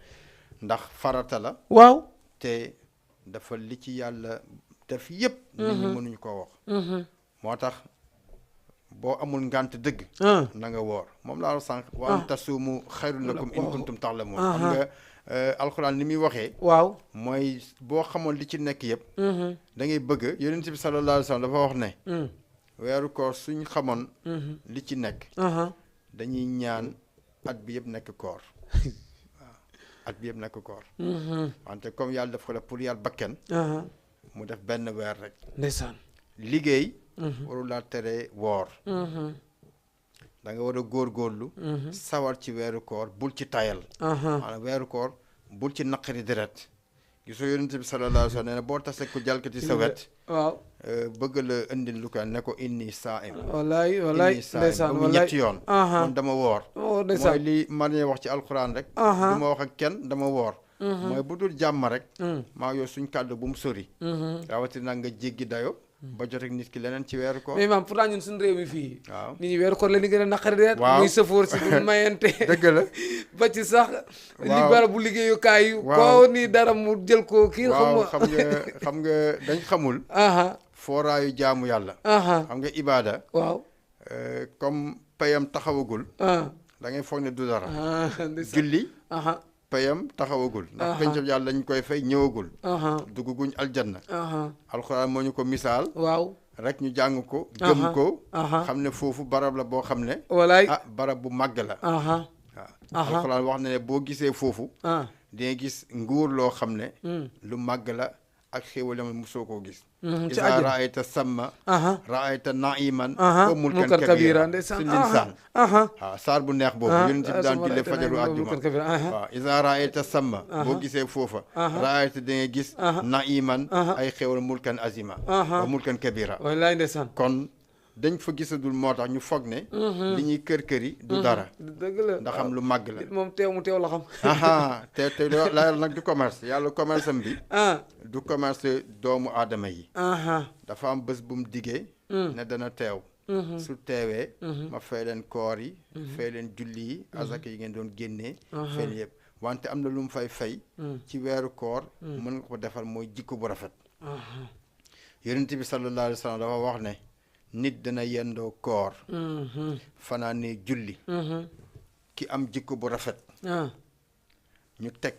ndax farata la waaw te dafa li ci yàlla def yëpp nit ñi mënuñu koo wax moo tax boo amul ngànt dëgg na nga woor moom laa wax sànq wa an tasuumu xayrun lakum in kuntum ta'lamuun xam nga alxuraan ni muy waxee waaw mooy boo xamoon li ci nekk yëpp da ngay bëgg yonent bi sallallahu alayhi wa sallam dafa wax ne weeru koor suñ xamoon li ci nekk dañuy ñaan at bi yëpp nekk koor waaw at bi yëpp nekk koor wante comme yàlla daf ko def pour yar bakken mu def benn weer rek ndeysaan liggéey warul laa tere woor da nga war a góorgóorlu sawar ci weeru koor bul ci tayal maanaam weeru koor bul ci naqari deret gisoo yonent bi sallallahu alayhi wa sallam nee na boo tasee ku jalkati sa wet waaw bëgg la indil lu ko ne ko inni saa'im wallaay wallaay ndeysaan ba mu ñetti yoon man dama woor ndeysaan mooy li Marie wax ci alxuraan rek du ma wax ak kenn dama woor mooy bu dul jàmm rek maa yow suñ kàddu bu mu sori rawatina nga jéggi dayo ba jot ak nit ki leneen ci weeru koor mais maam pourtant ñun suñu réew mi fii waaw nit ñi weeru koor la ni gën a naqari deet waaw muy sëfoor si du mayante dëgg la ba ci sax li barabu liggéeyukaay yu koo nii dara mu jël ko kii waaw xam nga dañ xamul fooraayu jaamu yàlla xam nga ibaada waaw comme payam taxawagul da ngay foog ne du dara julli payam taxawagul ndax pencam yàlla lañ koy fay ñëwagul dugguñ aljanna alxuraan moo ñu ko misaal waaw rek ñu jàng ko gëm ko xam ne foofu barab la boo xam ne walaay barab bu màgg la waaw alxuraan wax na ne boo gisee foofu di nga gis nguur loo xam ne lu màgg la ak xéwale ma mosoo koo gis iza raayta samma raayta naiman wa mulkan kabira si linsaan waaw saar bu neex boobu yonent bi daan julle fajaru àjjuma waaw iza raayta samma boo gisee foofa raayta da nga gis naiman ay xéwal mulkan azima wa mulkan kabira wallaay ndeysaan kon dañ fa gisadul moo tax ñu foog ne li ñuy kër yi du dara dëgg la ndax xam lu màgg la moom teew mu teew la xam te la yàlla nag du commerce yàlla commerce am bi du commerce doomu aadama yi dafa am bés bu mu diggee ne dana teew su teewee ma fay leen koor yi fay leen julli yi azaka yi ngeen doon génnee fay leen yëpp wante am na lu mu fay ci weeru koor mën nga ko defal mooy jikko bu rafet yonent bi sallallahu alayhi wa sallam dafa wax ne nit dana yendoo koor fanaane julli ki am jikko bu rafet ñu teg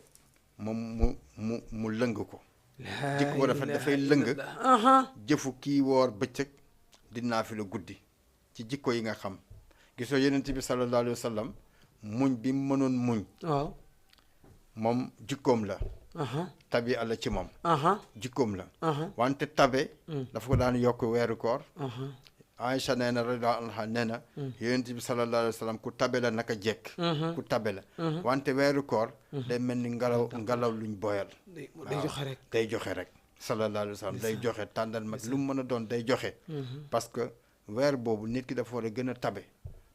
moom mu lëng ko jikko bu rafet dafay lëng jëfu kii woor bëccëg di naafila guddi ci jikko yi nga xam gisoo yonent bi sallallahu alayhi wa sallam muñ bi mu mënoon muñ waaw moom jikkoom la tabi àlla ci moom jikkoom la wante tabe dafa ko daan yokk weeru koor Aïcha nee na radiyallahu anha nee na yonent bi sallallahu alayhi wa sallam ku tabe la naka jekk ku tabe la wante weeru koor day mel ni ngelaw luñ boyal day joxe rek sallallahu alayhi wa sallam day joxe tàndal mag lu mu mën a doon day joxe parce que weer boobu nit ki dafa war a gën a tabe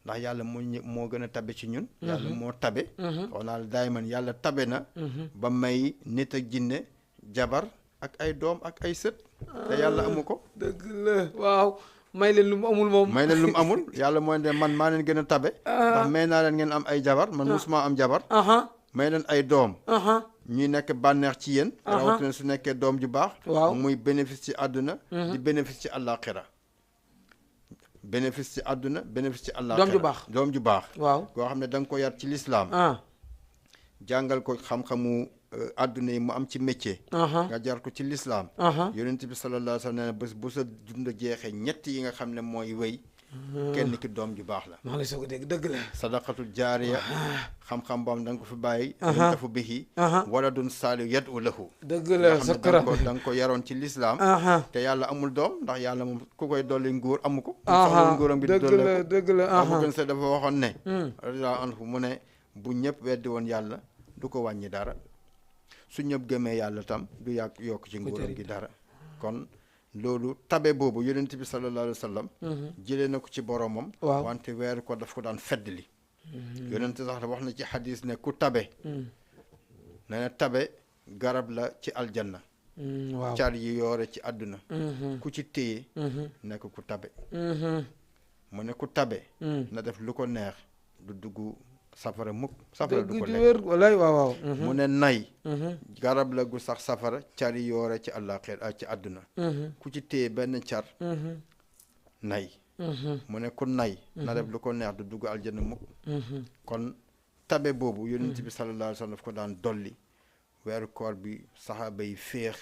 ndax yàlla moo gën a tabe ci ñun yàlla moo tabe wala daay man yàlla tabe na ba may nit ak jinne jabar ak ay doom ak ay sët te yàlla amu ko dëgg la waaw may leen lu mu amul moom may leen lu mu amul yàlla mooy ne man maa leen gën a tabe ndax may naa leen ngeen am ay jabar man musuma am jabar may leen ay doom ñuy nekk bànneex ci yéen rawatina su nekkee doom ju baax muy bénéfice ci àdduna di bénéfice ci àllaaxira bénéfice ci àdduna bénéfice ci àllaaxira doom ju baax waaw koo xam ne da nga ko yar ci lislaam jàngal ko xam-xamu àdduna yi mu am ci métier nga jar ko ci lislaam yonent bi sallallahu alayhi wa sallam nee na bés bu sa dund jeexee ñett yi nga xam ne mooy wéy kenn ki doom ju baax la maa ngi lay soog a dégg dëgg la sadaqatul jaariya xam-xam boo xam da nga ko fi bàyyi dafa bihi waladun saalihu yad'u lahu dëgg la sakara da nga ko yaroon ci lislaam te yàlla amul doom ndax yàlla moom ku koy dolli nguur amu ko soxla nguuram bi di dolli ko dëgg la Abu Bakr dafa waxoon ne radiyallahu anhu mu ne bu ñëpp weddi woon yàlla du ko wàññi dara su ñëpp gëmee yàlla tam du yokk ci nguuram gi dara kon loolu tabe boobu yonent bi sallallahu alayhi wa sallam jëlee na ko ci boromam wante weeru ko daf ko daan feddli yonent sax wax na ci xadis ne ku tabe nee na tabe garab la ci aljanna car yi yoore ci àdduna ku ci téye nekk ku tabe mu ne ku tabe na def lu ko neex du dugg safara mukk safara du ko lekk walaay waaw mu ne nay garab la gu sax safara car yi yoore ci àllaaxira ci àdduna ku ci téye benn car nay mu ne ku nay na def lu ko neex du dugg aljanna mukk kon tabe boobu yonent bi sallallahu alayhi wa sallam daf ko daan dolli weeru koor bi saxaaba yi féex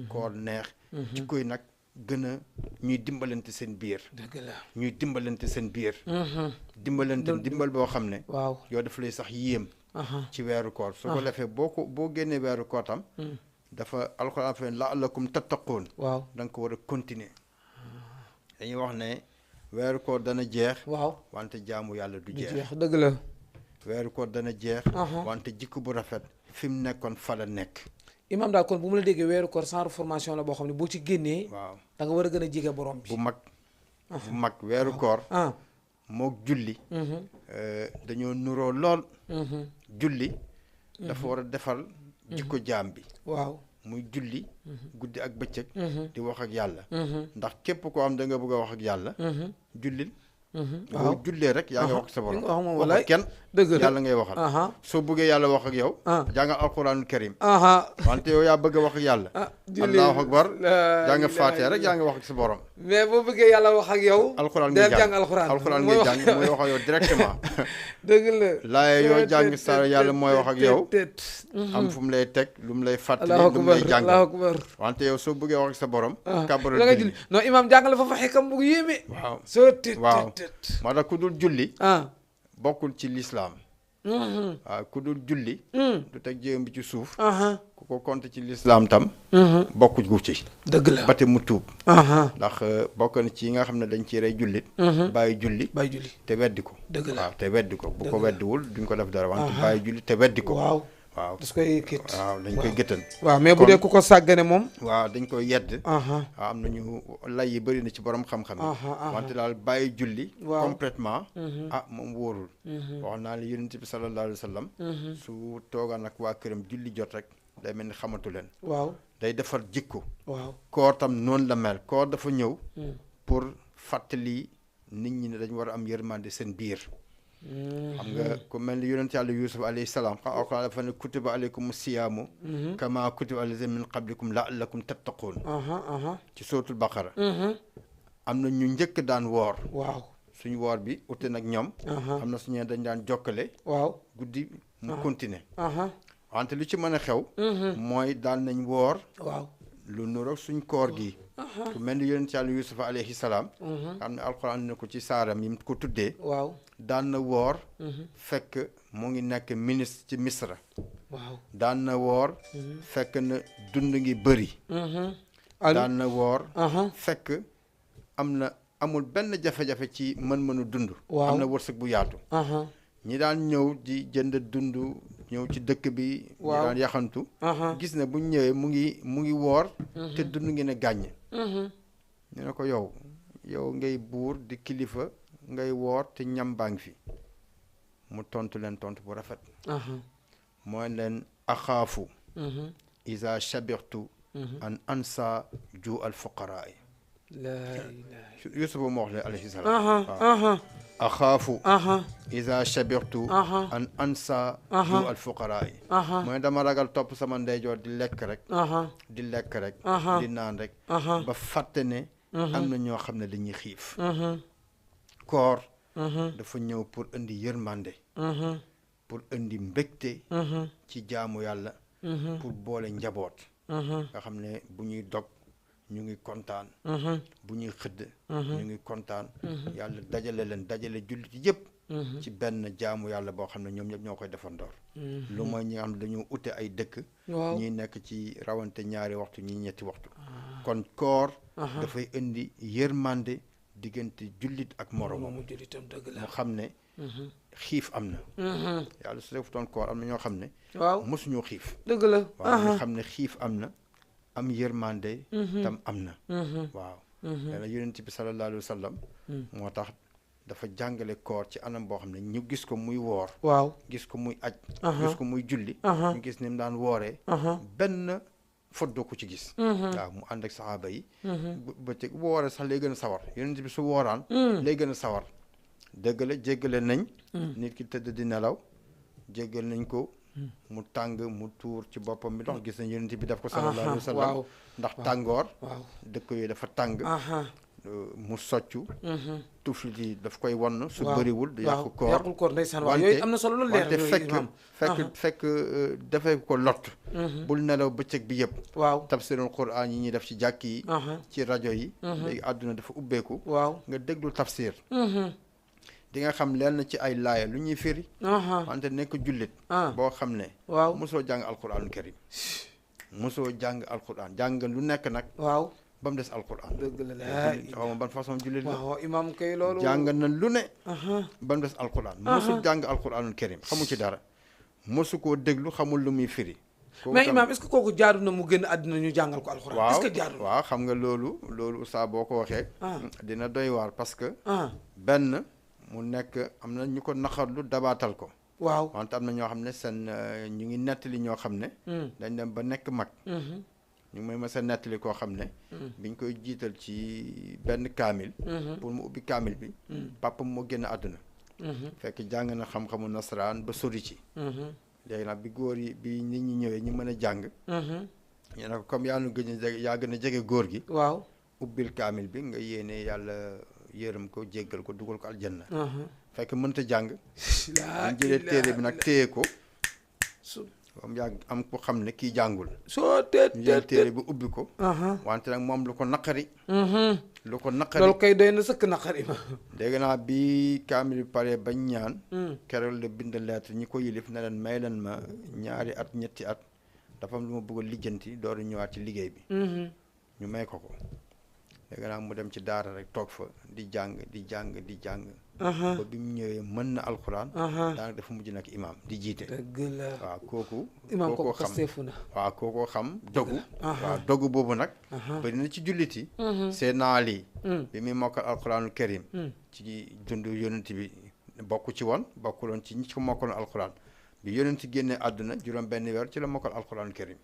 koor neex jikko yi nag gën a ñuy dimbalante seen biir dëgg la ñuy dimbalante seen biir dimbalante dimbal boo xam ne waaw yow daf lay sax yéem ci weeru koor su ko defee boo génnee weeru koor tam dafa alxuraan fe la'allakum tattaqoon waaw da nga ko war a continuer dañuy wax ne weeru koor dana jeex waaw wante jaamu yàlla du du jeex jeex dëgg la weeru koor dana jeex wante jikko bu rafet fi mu nekkoon fa la nekk imam daal kon bu mu la déggee weeru koor sans formation la boo xam ne boo ci génnee waaw da nga war a gën a jege borom bi bu mag weeru koor ah mook julli dañoo nuroo lool julli dafa war a defal jikko jaam bi waaw muy julli guddi ak bëccëg di wax ak yàlla ndax képp koo am da nga bëgg a wax ak yàlla jullil boo jullee rek yaa ngi wax ak sa borom wax kenn dëgg la yàlla ngay waxal soo bëggee yàlla wax ak yow jàngal alquranul karim wante yow yaa bëgg a wax ak yàlla allahu akbar yaa nga faatee rek yaa ngi wax ak sa borom mais boo bëggee yàlla wax ak yow alquran ngay jàng alquran ngay jàng mooy wax ak yow directement dëgg la laaye yoo jàng sa yàlla mooy wax ak yow am fu mu lay teg lu mu lay fàttali lu mu lay jàng wante yow soo bëggee wax ak sa borom kabaral la nga julli non imam jàngale fa fa xekam bu yéeme waaw soo tit waaw moo tax ku dul julli bokkul ci lislaam waaw waaw ku dul julli du teg jéem bi ci suuf ku ko compte ci lislaam tam bokku gu ci dëgg la ba te mu tuub ndax bokk na ci yi nga xam ne dañ ci rey jullit bàyyi julli te weddi ko dëgg la waaw te weddi ko bu ko weddiwul duñ ko def dara wante bàyyi julli te weddi ko waaw das koy kit waaw dañ koy gëttan waaw mais bu dee ku ko sàggane moom waaw dañ koy yedd waaw am nañu lay yi bëri na ci borom xam-xam yi wante daal bàyyi julli complètement moom wóorul wax naa la yonent bi sallallahu alayhi wa sallam su toogaan ak waa këram julli jot rek day mel ni xamatu leen waaw day defar jikko waaw koor tam noonu la mel koor dafa ñëw pour fàttali nit ñi ne dañ war a am yërmande seen biir xam nga ku mel ni yonent yàlla yusuf alayhi salaam xam alquran dafa ne kutiba alaykum siyaamu kama kutiba alladhina min qablikum la'allakum tattaqun ci suratul baqara am na ñu njëkk daan woor waaw suñu woor bi ute nag ñoom am na suñu dañ daan jokkale waaw guddi mu continuer wante lu ci mën a xew mooy daan nañ woor waaw lu nuroog suñ koor gi ku mel ni yonent yàlla yusufa alayhi salaam xam ne alquran ne ko ci saaram yi mu ko tuddee waaw daan na woor fekk mu ngi nekk ministre ci misra waaw daan na woor fekk na dund ngi bëri daan na woor fekk amul benn jafe-jafe ci mën-mënu dund am na wërsëg bu yaatu ñi daan ñëw di jënd dund ñëw ci dëkk bi ñi daan yaxantu gis ne bu ñëwee mu ngi woor te dund ngi ne gàññ ñu ne ko yow ngay buur di kilifa ngay woor te ñam baa ngi fi mu tontu leen tontu bu rafet mooy leen axaafu isa shabirtu an ansa ju al fuqaraa yusufa moo wax leen alayhi salaam axaafu isa shabirtu an ansa ju al fuqaraa mooy dama ragal topp sama ndeyjoor di lekk rek di naan rek ba fàtte ne am na ñoo xam ne dañuy xiif koor dafa ñëw pour indi yërmande pour indi mbégte ci jaamu yàlla pour boole njaboot nga xam ne bu ñuy dog ñu ngi kontaan bu ñuy xëdd ñu ngi kontaan yàlla dajale jullit yëpp ci benn jaamu yàlla boo xam ne ñoom ñëpp ñoo koy defandoor lu mooy ñi nga xam ne dañoo ute ay dëkk ñiy nekk ci rawante ñaari waxtu ñi ñetti waxtu kon koor dafay indi yërmande diggante jullit ak moromam mu xam ne xiif am na yàlla su defutoon koor am na ñoo xam ne mosuñoo xiif dëgg la waaw nga xam ne xiif am na am yërmande tam am na waaw dana yonent bi sallallahu alayhi wa sallam moo tax dafa jàngale koor ci anam boo xam ne ñu gis ko muy woor gis ko muy aj gis ko muy julli ñu gis ni mu daan wooree benn fot doo ko ci gis waaw mu ànd ak saxaaba yi bëccëg bu wooree sax lay gën a sawar yonent bi su wooraan lay gën a sawar dëgg la jéggale nañ nit ki tëdd di nelaw jéggal nañ ko mu tàng mu tuur ci boppam bi ndox gis nañ yonent bi def ko sallallahu alayhi wa sallam ndax tàngoor dëkk yooyu dafa tàng mu soccu tuflit yi daf koy wann su bëriwul du yàqu waaw yàqul koor ndeysaan waaw yooyu am na solo loolu leer wante fekk dafay ko lott bul nelaw bëccëg bi yëpp waaw tafsirul quran yi ñuy def ci jàkk yi ci rajo yi léegi àdduna dafa ubbeeku waaw nga déglu tafsir di nga xam lenn ci ay laaya lu ñuy firi wante nekk jullit boo xam ne waaw mosoo jàng alquranul karim mosoo jàng alquran jàng lu nekk nag waaw ba mu des alquran dëgg la xaw ma ban façon jullit la waaw imam kay loolu jàng na lu ne ba mu des alquran mosul jàng alquranul karim xamu ci dara mosu koo déglu xamul lu muy firi mais imam est-ce que kooku jaadu na mu génn àddina ñu jàngal ko alquran est-ce que jaadu waaw xam nga loolu saa boo ko waxee dina doy waar parce que benn mu nekk am na ñu ko naqarlu dabaatal ko waaw wante am na ñoo xam ne seen ñu ngi nettali ñoo xam ne dañ dem ba nekk mag ñu may ma sa nettali koo xam ne biñ koy jiital ci benn kaamil pour mu ubbi kaamil bi papa moo génn àdduna fekk jàng na xam-xamu nasaraan ba sori ci léegi nag bi góor yi bi nit ñi ñëwee ñu mën a jàng ñu ne ko comme yaa gën a jege góor gi waaw ubbil kaamil bi nga yéene yàlla yërëm ko jéggal ko dugal ko aljanna fekk mënta jàng ñu jëlee téere bi nag téye ko am yàgg am ko xam ne kii jàngul soo teet ñu jël téere bi ubbi ko wante nag moom lu ko naqari loolu kay doy na sëkk naqari ma dégg naa bi kaamil bi pare bañ ñaan keroog la bind lettre ñi ko yilif ne leen may leen ma ñaari at ñetti at dafa am lu ma bëgg a lijjanti dooru ñëwaat ci liggéey bi ñu may ko dégg naa mu dem ci daara rek toog fa di jàng ba bi mu ñëwee mën na alxuraan daanaka dafa mujj nag imaam di jiite dëgg la waaw kooku imaam kookoo kooku xasteefu na waaw kookoo xam dogu waaw dogu boobu nag bëri na ci jullit yi seen naal yi bi muy mokkal alxuraanul karim ci dund yonent bi bokk ci woon bokkuloon ci ñi ko mokkaloon alxuraan bi yonent génnee àdduna juróom benn weer ci la mokkal alxuraanul karim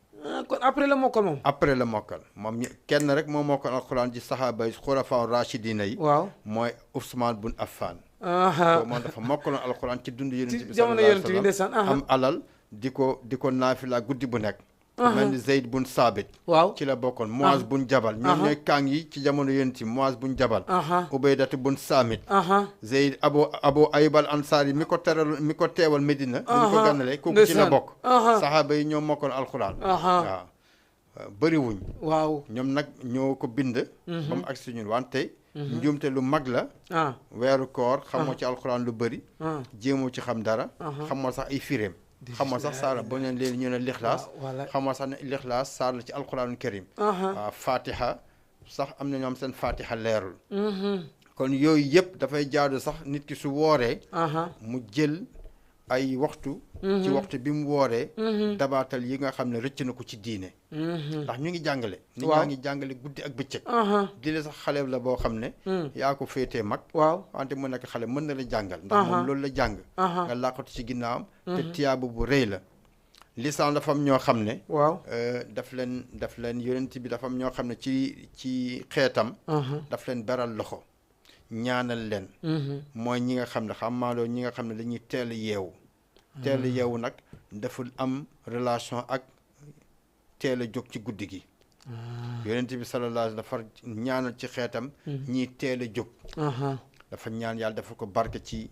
kon après la mokkal moom après la mokkal moom kenn rek moo mokkal alxuraan ci saxaaba yi xulafaa rachidina yi waaw mooy Ousmane bun Affan moom dafa mokkaloon alxuraan ci dund yonent bi sallallahu alayhi wa sallam am alal di ko naafila guddi bu nekk mel ni Zeyd bun Saabit waaw ci la bokkoon Muaz bun Jabal ñoom ñooy kàng yi ci jamono yonent bi Muaz bun Jabal Ubaydatu bun Saamit Zeyd Abu Ayyub al Ansaari mi ko teewal Medina dañu ko gànnale kooku ci la bokk saxaaba yi ñoo mokkoon alxuraan waaw bëriwuñ waaw ñoom nag ñoo ko bind ba mu agsi ñun wante njuumte lu mag la weeru koor xamoo ci alxuraan lu bëri jéemoo ci xam dara xamoo sax ay firéem xamoo sax saara boo neen léegi ñu ne lixlaas xamoo sax ne lixlaas saar la ci alxuraanul karim waaw fatiha sax am na ñoom seen fatiha leerul kon yooyu yëpp dafay jaadu sax nit ki su wooree mu jël ay waxtu ci waxtu bi mu wooree dabaatal yi nga xam ne rëcc na ko ci diine ndax ñu ngi jàngale nit ñaa ngi jàngale guddi ak bëccëg di la sax xale la boo xam ne yaa ko féetee mag wante mu nekk xale mën na la jàngal ndax moom loolu la jàng nga làqatu ci ginnaawam te tiyaabu bu rëy la lisaan dafa am ñoo xam ne daf leen yonent bi dafa am ñoo xam ne ci xeetam daf leen beral loxo ñaanal leen mooy ñi nga xam ne xamaaloo ñi nga xam ne dañuy teel a yeewu nag dafa am relation ak teel a jóg ci guddi gi yonent bi sallallahu alayhi dafa ñaanal ci xeetam ñiy teel a jóg dafa ñaan yàlla dafa ko barke ci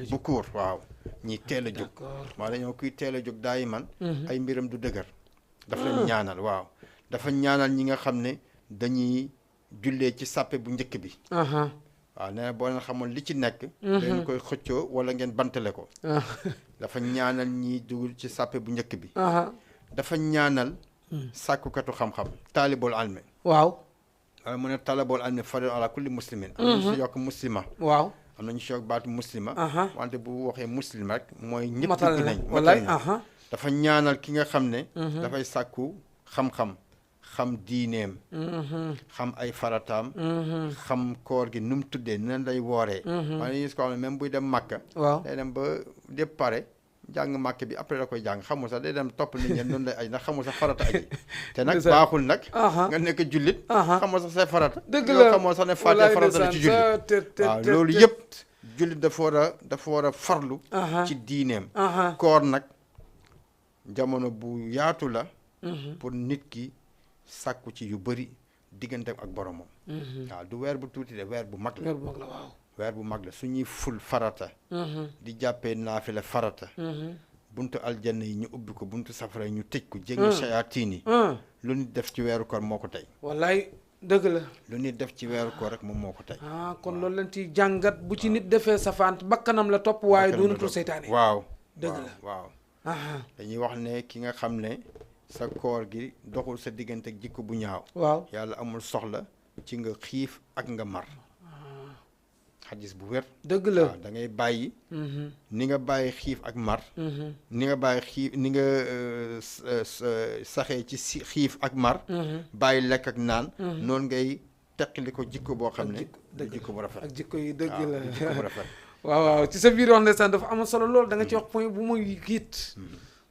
bu kuur waaw ñiy teel a jóg maa dañoo kuy teel a jóg daayi man ay mbiram du dëgër dafa leen ñaanal waaw dafa ñaanal ñi nga xam ne dañuy jullee ci sàppe bu njëkk bi waaw nee na boo leen xamoon li ci nekk dañ koy xëccoo wala ngeen bantale ko dafa ñaanal ñi dugul ci sàppe bu njëkk bi dafa ñaanal sàkkukatu xam-xam taalibul alme waaw mu ne taalibul alme fadil ala kulli muslimin am nañu si yokk muslima waaw am nañu si yokk baatu muslima wante bu waxee muslim rek mooy ñëpp dugg nañ wallaay dafa ñaanal ki nga xam ne dafay sàkku xam-xam xam diineem xam ay farataam xam koor gi nu mu tuddee nan lay wooree waaye gis ko xam ne même buy dem màkka day dem ba dépp pare jàng màkk bi après da koy jàng xamul sax day dem topp nit ñi noonu lay aj ndax xamul sax farata aji te nag baaxul nag nga nekk jullit xamoo sax say farata dëgg la xamoo sax ne fàtte farata la ci jullit waaw loolu yëpp jullit dafa war a farlu ci diineem koor nag jamono bu yaatu la pour nit ki sàkku ci yu bëri digganteem ak boromam. waaw du weer bu tuuti de weer bu mag la. weer bu mag la waaw. weer bu mag la suñuy ful farata. di jàppee naafila farata. buntu aljanna yi ñu ubbi ko buntu safara yi ñu tëj ko. jéggi sayaatiin yi. lu nit def ci weeru koor moo ko tey. wallaay dëgg la. lu nit def ci weeru koor rek moom moo ko tey. kon loolu lañ ciy jàngat bu ci nit defee safaan bakkanam la topp waaye doonatul seytaane. waaw dëgg la waaw. dañuy wax ne ki nga xam ne sa koor gi doxul sa diggante ak jikko bu ñaaw. waaw yàlla amul soxla ci nga xiif ak nga mar. xadis bu wér. dëgg la waaw da ngay bàyyi. ni nga bàyyi xiif ak mar. ni nga bàyyi xiif ni nga saxee ci xiif ak mar. bàyyi lekk ak naan. noonu ngay teqali ko jikko boo xam ne. jikko bu rafet ak jikko yi dëgg la jikko bu rafet. waaw ci sa biir wax ndeysaan dafa am solo lool da nga ci wax point bu muy kiit.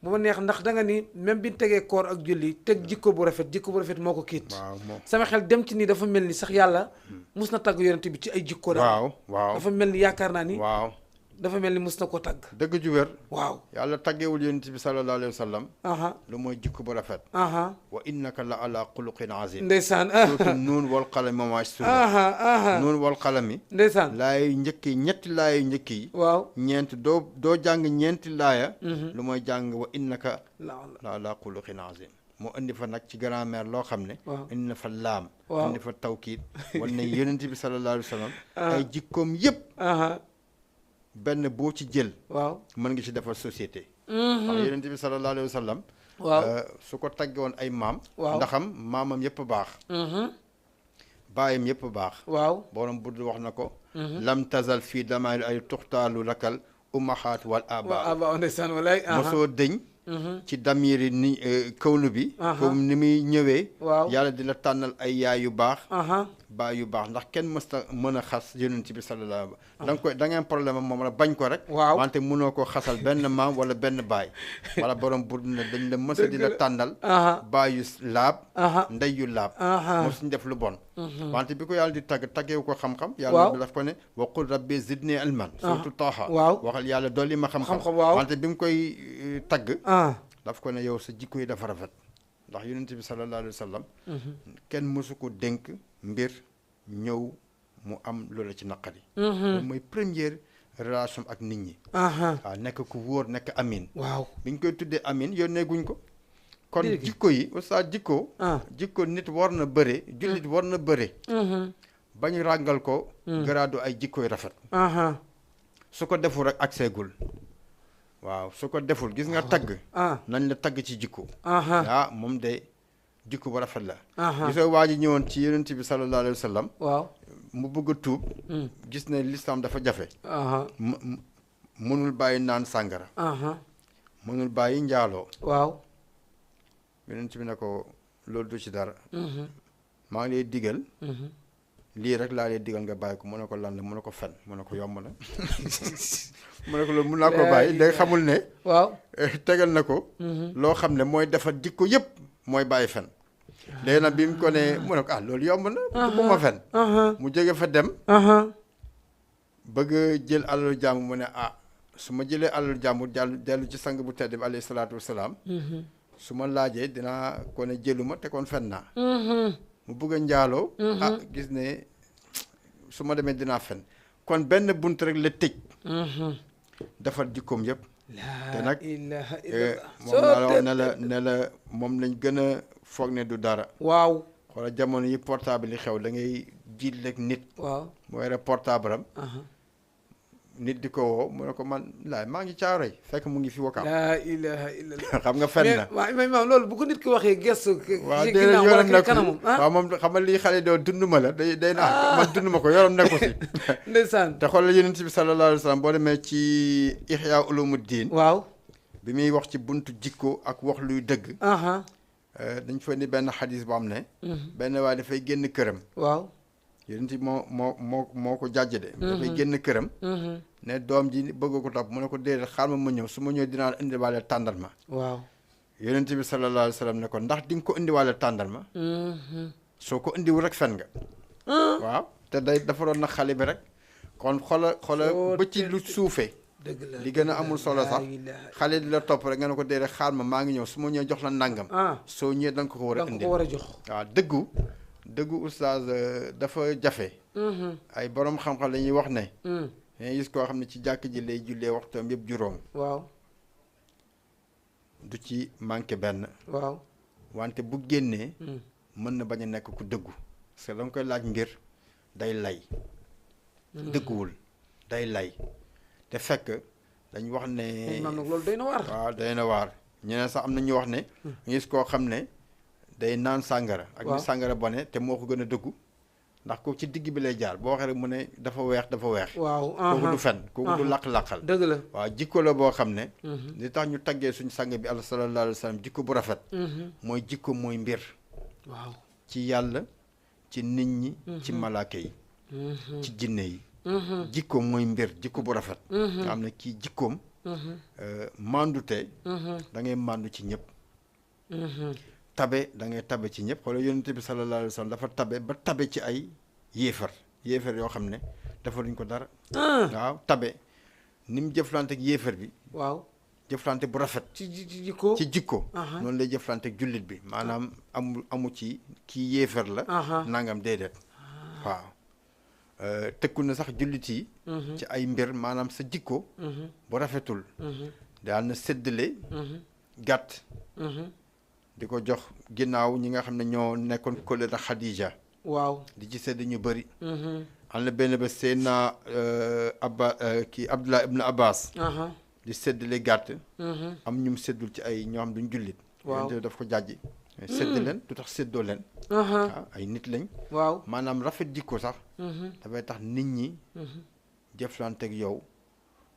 bu ma neex ndax da nga ni même bi ñu tegee koor ak julli teg jikko bu rafet moo ko kiit. sama xel dem ci nii dafa mel ni sax yàlla mus na tagg yonent bi ci ay jikko daal. waaw dafa mel ni yaakaar naa ni. waaw dafa mel ni mus na ko tagg. dëgg ju wér. waaw yàlla taggewul yonent bi sallallahu alayhi wa sallam. lu mooy jikko bu rafet. wa innaka la ala xuluqin azim. ndeysaan. surtout nuun wal qalami ma yasturun. nuun wal qalami. ndeysaan laay njëkk yi ñetti laaya njëkk yi. waaw ñeent doo jàng ñeenti laaya. lu mooy jàng wa innaka la ala xuluqin azim. moo indi fa nag ci grammaire loo xam ne. indi na fa laam. indi fa tawkiid. wala ne yonent bi sallallahu alayhi wa sallam. ay jikkoom yëpp. benn boo ci jël. waaw mën nga ci defar société. ndax yonent bi sallallahu alayhi wa sallam. waaw su ko tagge woon ay maam. waaw ndaxam maamam yëpp baax. baayam yëpp baax. waaw borom budd wax na ko. lam tazal fii damaay ay tuxtaalu lakal umaxaat wal aba. ndeysaan walaay. mosoo dëñ. ci damiri ni kawnu bi. comme ni muy ñëwee. waaw yàlla di la tànnal ay yaay yu baax. baay yu baax ndax kenn mësta mën a xas yonent bi sallallahu da nga koy da ngeen problème moom la bañ ko rek. waaw wante mënoo ko xasal benn maam wala benn baay. wala borom bu ne dañ la mësa di la tànnal. baay yu laab. ndey yu laab. mosuñ def lu bon. wante bi ko yàlla di tagg taggeewu ko xam-xam. yàlla daf ko ne waqul rabbi zidni ilman. surtout taaxa. waxal yàlla dolli ma xam-xam. wante bi mu koy tagg. daf ko ne yow sa jikko yi dafa rafet. ndax yonent bi sallallahu alayhi wa sallam. kenn mësu ko dénk mbir ñëw mu am loola ci naqari. loolu mooy première relation ak nit ñi. waaw nekk ku wóor nekk amin. waaw bi ñu koy tuddee amin yónnee guñ ko. kon jikko yi oustaz jikko. jikko nit war na bëre jullit war na bëre. ba ñu ràngal ko. garaadu ay jikkoy rafet. su ko deful rek ak seegul. waaw su ko deful gis nga tagg. nañ la tagg ci jikko. moom de jikko bu rafet la. gisoo waa ji ñëwoon ci yonent bi sallallahu alayhi wa sallam. waaw mu bëgg a tuub. gis ne lislaam dafa jafe. mënul bàyyi naan sàngara. mënul bàyyi njaaloo. waaw yonent bi ne ko loolu du ci dara. maa ngi lay digal. lii rek laa lay digal nga bàyyi ko mu ne ko lan la mu ne ko fen mu ne ko yomb na. mu ne ko loolu mun naa ko bàyyi léegi xamul ne. waaw tegal na ko. loo xam ne mooy defar jikko yëpp mooy bàyyi fen. léegi nag bi mu ko ne mu ne ko loolu yomb na. bu ma fen. mu jóge fa dem. bëgg jël alalu jàmbur mu ne su ma jëlee alalu jàmbur dellu ci sang bu tedd bi alayhi salaatu wasalaam. su ma laajee dinaa ko ne jëluma te kon fen naa. mu bëgg a njaaloo. gis ne su ma demee dinaa fen kon benn bunt rek la tëj. defar jikkoom yëpp. te nag moom laa wax ne la moom lañ gën a foog ne du dara. waaw xoolal jamono yi portable yi xew da ngay jiit rek nit. waaw mu yore portable am. nit di ko woo mu ne ko man laay maa ngi caaroy fekk mu ngi fi wakaam. laa ilaha illallah. xam nga fen na mais maam loolu bu ko nit ki waxee gestu. waaw déedéet yoram nekku waaw moom xam nga lii xale doo dund ma la day naa man dund ma ko yoram nekku si. ndeysaan te xoolal yonent bi sallallahu alayhi wa sallam boo demee ci Ihya Ulumuddin. waaw bi muy wax ci buntu jikko ak wax luy dëgg. dañ fa ni benn xadis boo am ne. benn waaye dafay génn këram. waaw. yonent bi moo ko jàjj de. dafay génn këram. ne doom ji bëgg ko topp mu ne ko déedéet xaar ma ñëw su ma ñëw dinaa la indiwaale tàndarma. waaw. yonent bi sallallahu alayhi wa sallam ne ko ndax di nga ko indiwaale tàndarma. soo ko indiwul rek fen nga. waaw te dafa doon nag xale bi rek. kon xoola ba ci lu suufee. dëgg la li gën a amul solo sax xale di la topp rek nga ne ko déedéet xaar ma maa ngi ñëw su ma ñëw jox la nangam. soo ñëwee da nga ko war a indi war a jox. waaw dëggu dëggu oustaz dafa jafe. ay borom xam-xam la ñuy wax ne. dañuy gis koo xam ne ci jàkk ji lay jullee waxtoom yëpp juróom. waaw. du ci manqué benn. waaw. wante bu génnee. mën na bañ a nekk ku dëggu. parce que da nga koy laaj mbir day lay. dëgguwul day lay. te fekk dañ wax ne. maanaam nag loolu doy na waar. waaw doy na waar ñeneen sax am na ñu wax ne. nga gis koo xam ne day naan sàngara. ak ni sàngara bone te moo ko gën a dëggu. ndax ko ci digg bi lay jaar boo waxee rek mu ne dafa weex dafa weex. waaw kooku du fen kooku du laq-laqal. dëgg la waaw jikko la boo xam ne. li tax ñu taggee suñu sang bi Allah sallallahu alayhi wa sallam jikko bu rafet. mooy jikko mooy mbir. waaw ci yàlla ci nit ñi. ci malaaka yi. ci jinne yi. jikko mooy mbir jikko bu rafet. nga xam ne kii jikkoom. mandute. da ngay mandu ci ñëpp. tabe da ngay tabe ci ñëpp xoolal yonent bi sallallahu alayhi wa sallam dafa tabe ba tabe ci ay yéefar yoo xam ne dafa duñ ko dara. waaw tabe ni mu jëflante ak yéefar bi. waaw jëflante bu rafet. ci jikko ci jikko. noonu lay jëflante ak jullit bi maanaam amu ci kii yéefar la. nangam déedéet. waaw tëkku na sax jullit yi. ci ay mbir maanaam sa jikko. bu rafetul. daal na séddale. gàtt. di ko jox ginnaaw ñi nga xam ne ñoo nekkoon kóllëre Xadija. waaw di ci sedd ñu bëri. am na benn ba Seydina Abdullah ibn Abbas. di séddale gàtt. am ñu mu séddul ci ay ñoo xam duñ jullit. waaw daf ko jàjji. sédd leen du tax séddoo leen. waaw ay nit lañ. waaw maanaam rafet jikko sax. dafay tax nit ñi. jëflante ak yow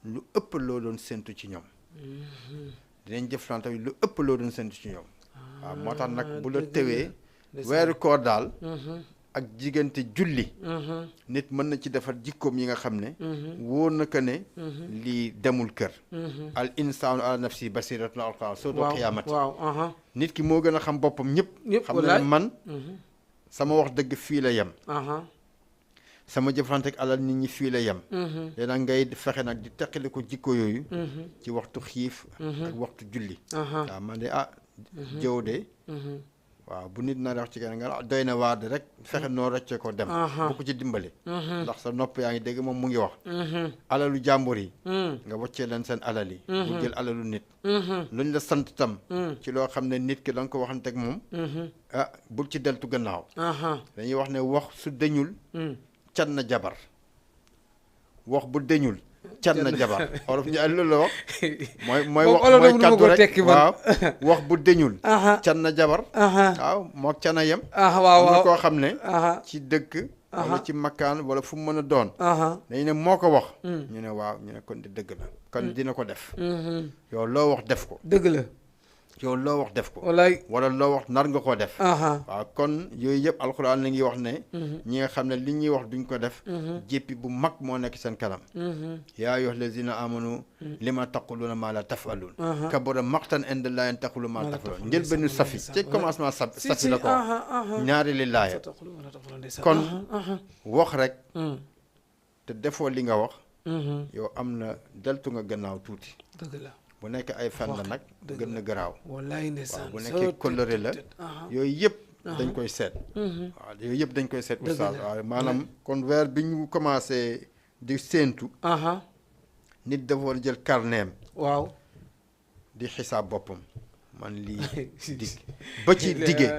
lu ëpp loo doon séntu ci ñoom. dinañ jëflante lu ëpp loo doon séntu ci ñoom. waaw moo tax nag bu la tewee weeru koor daal ak diggante julli nit mën na ci defar jikkoom yi nga xam ne wóor na ko ne lii demul kër al insaanu ala nafsi basiratun alqaa soo doo xiyaamati nit ki moo gën a xam boppam ñëpp xam na ne man sama wax dëgg fii la yem sama jëflante ak alal nit ñi fii la yem léegi nag ngay fexe nag di teqale ko jikko yooyu ci waxtu xiif ak waxtu julli waaw man de jëw de waaw bu nit na wax ci kenn nga doy na waar de rek fexe noo rëcce ko dem bu ko ci dimbale ndax sa nopp yaa ngi dégg moom mu ngi wax alalu jàmbur yi nga waccee leen seen alal yi bu jël alalu nit luñ la sant tam ci loo xam ne nit ki da nga ko waxante ak moom bul ci deltu gannaaw dañuy wax ne wax su deñul can na jabar wax bu deñul can na jabar olof ñu loolu la wax mooy wax mooy kaddu rek waaw wax bu deñul can na jabar waaw moo can a yem waaw na koo xam ne ci dëkk wala ci makkaan wala fu mu mën a doon dañu ne moo ko wax ñu ne waaw ñu ne kon di dëgg la kon dina ko def yow loo wax def ko dëgg la yow loo wax def ko wallaay wala loo wax nar nga koo def waaw kon yooyu yëpp alxuraan la ngi wax ne ñi nga xam ne li ñuy wax duñ ko def jéppi bu mag moo nekk seen kanam yaa ayyuha allazina amanu lima taquluna ma la tafalun kabura maqtan inda llahi an taqulu ma la tafalun njël benn safi ci commencement safi la ko ñaari li laaya kon wax rek te defoo li nga wax yow am na deltu nga gannaaw tuuti dëgg la bu nekk ay fen la nag gën na garaaw wallaay ndeysaan bu nekkee kóllëre la yooyu yëpp dañ koy seet waaw yooyu yëpp dañ koy seet oustaz waaw maanaam kon weer bi ñu commencé di séentu nit dafa war a jël carneem waaw di xisaab boppam man lii dig ba ci diggee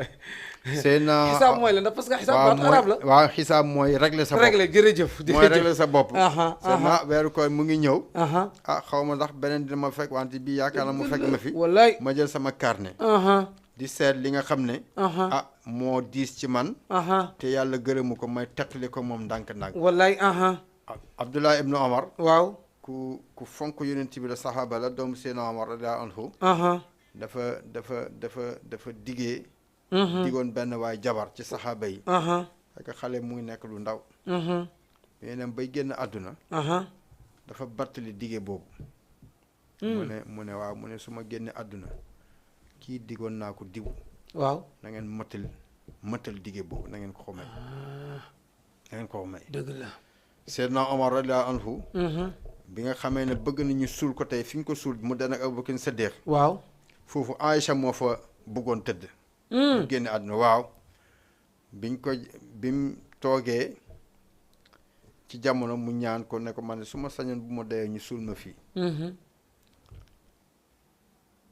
c'est na xisaab mooy la parce que xisaab baat arab la waaw xisaab mooy régler sa bopp régler jërëjëf mooy régler sa bopp c'est na weeru koor mu ngi ñëw xaw ma ndax beneen dina ma fekk wante bii yaakaar na mu fekk ma fi wallaay ma jël sama carnet di seet li nga xam ne moo diis ci man te yàlla gërëmu ko may teqali ko moom ndànk-ndànk wallaay Abdullah ibnu Omar waaw ku fonk yonent bi la saxaaba la doomu Seydina Omar radiyallahu anhu dafa diggee digoon benn waay jabar ci saxaaba yi fekk xale mu ngi nekk lu ndaw yeneen bay génn àdduna dafa battali dige boobu mu ne waaw mu ne su ma génne àdduna kii digoon naa ko diw waaw na ngeen mëtal dige boobu na ngeen ko may na ngeen ko may dëgg la Seydina Omar radiyallahu anhu bi nga xamee ne bëgg nañu suul ko tey fi ñu ko suul mu dana Abubakar Siddiq waaw foofu Aïcha moo fa bëggoon tëdd mu génne àdduna waaw bim toogee ci jamono mu ñaan ko ne ko man su ma sañoon bu ma dee ñu suul ma fii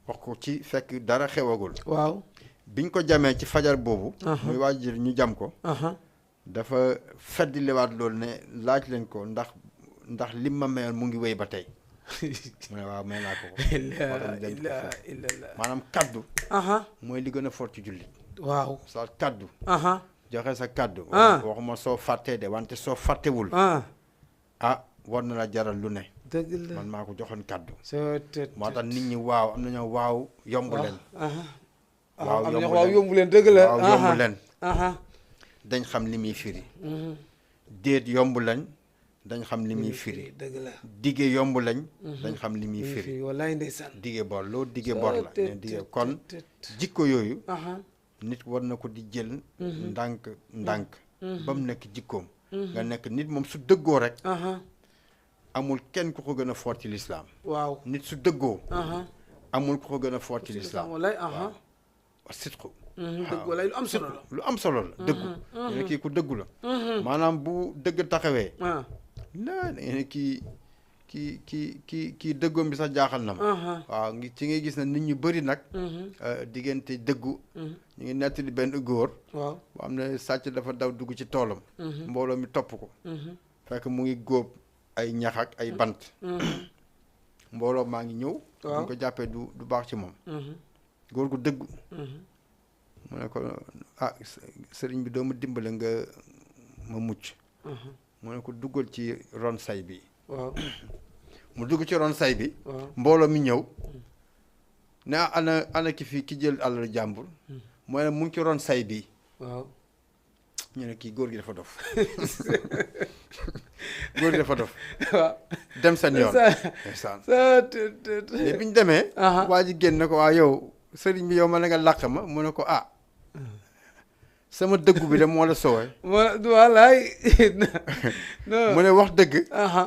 wax ko ci fekk dara xewagul waaw biñ ko jamee ci fajar boobu muy waajur ñu jam ko dafa feddi liwaat loolu ne laaj leen ko ndax lim ma mayoon mu ngi wéy ba tey mu ne waaw may naa ko maanaam kaddu mooy li gën a fort ci jullit waaw sa kaddu joxe sa kaddu waxuma soo fàttee de wante soo fàttewul war na la jaral lu ne dëgg la man maa ko joxoon kaddu moo tax nit ñi waaw am nañoo waaw yombu leen waaw yombu leen dëgg la waaw yombu leen dañ xam li muy firi déet yombu lañ dañ xam li muy firi dëgg la dige yombu lañ dañ xam li muy firi wallaay ndeysaan dige bor loo dige bor la ne dige kon jikko yooyu nit war na ko di jël ndànk ba mu nekk jikkoom nga nekk nit moom su dëggoo rek amul kenn ku ko gën a fort ci lislaam waaw nit su dëggoo amul ku ko gën a fort ci lislaam wallaay sidqu dëgg wallaay lu am solo la dëggu ne kii ku dëggu la maanaam bu dëgg taxawee la ne kii dëggoom bi sax jaaxal na ma waaw ci ngay gis na nit ñu bëri nag diggante dëggu ñu ngi nettali benn góor waaw bu am ne sàcc dafa daw dugg ci toolam mbooloo mi topp ko fekk mu ngi góob ay ñax ak ay bant mbooloo maa ngi ñëw buñ ko jàppee du baax ci moom góor gu dëggu mu ne ko sëriñ bi doomu dimbale nga ma mucc mu ne ko duggal ci ron say bi waaw mu dugg ci ron say bi mbooloo mi ñëw ne ana ki jël alalu jàmbur mu ne mu ngi ci ron say bi waaw ñu ne kii góor gi dafa dof góor gi dafa dof waaw dem seen yoon mais bi ñu demee waa ji génn ne ko waa yow sëriñ bi yow ma ne nga làq ma mu ne ko sama dëggu bi de moo la soowee wallaay mu ne wax dëgg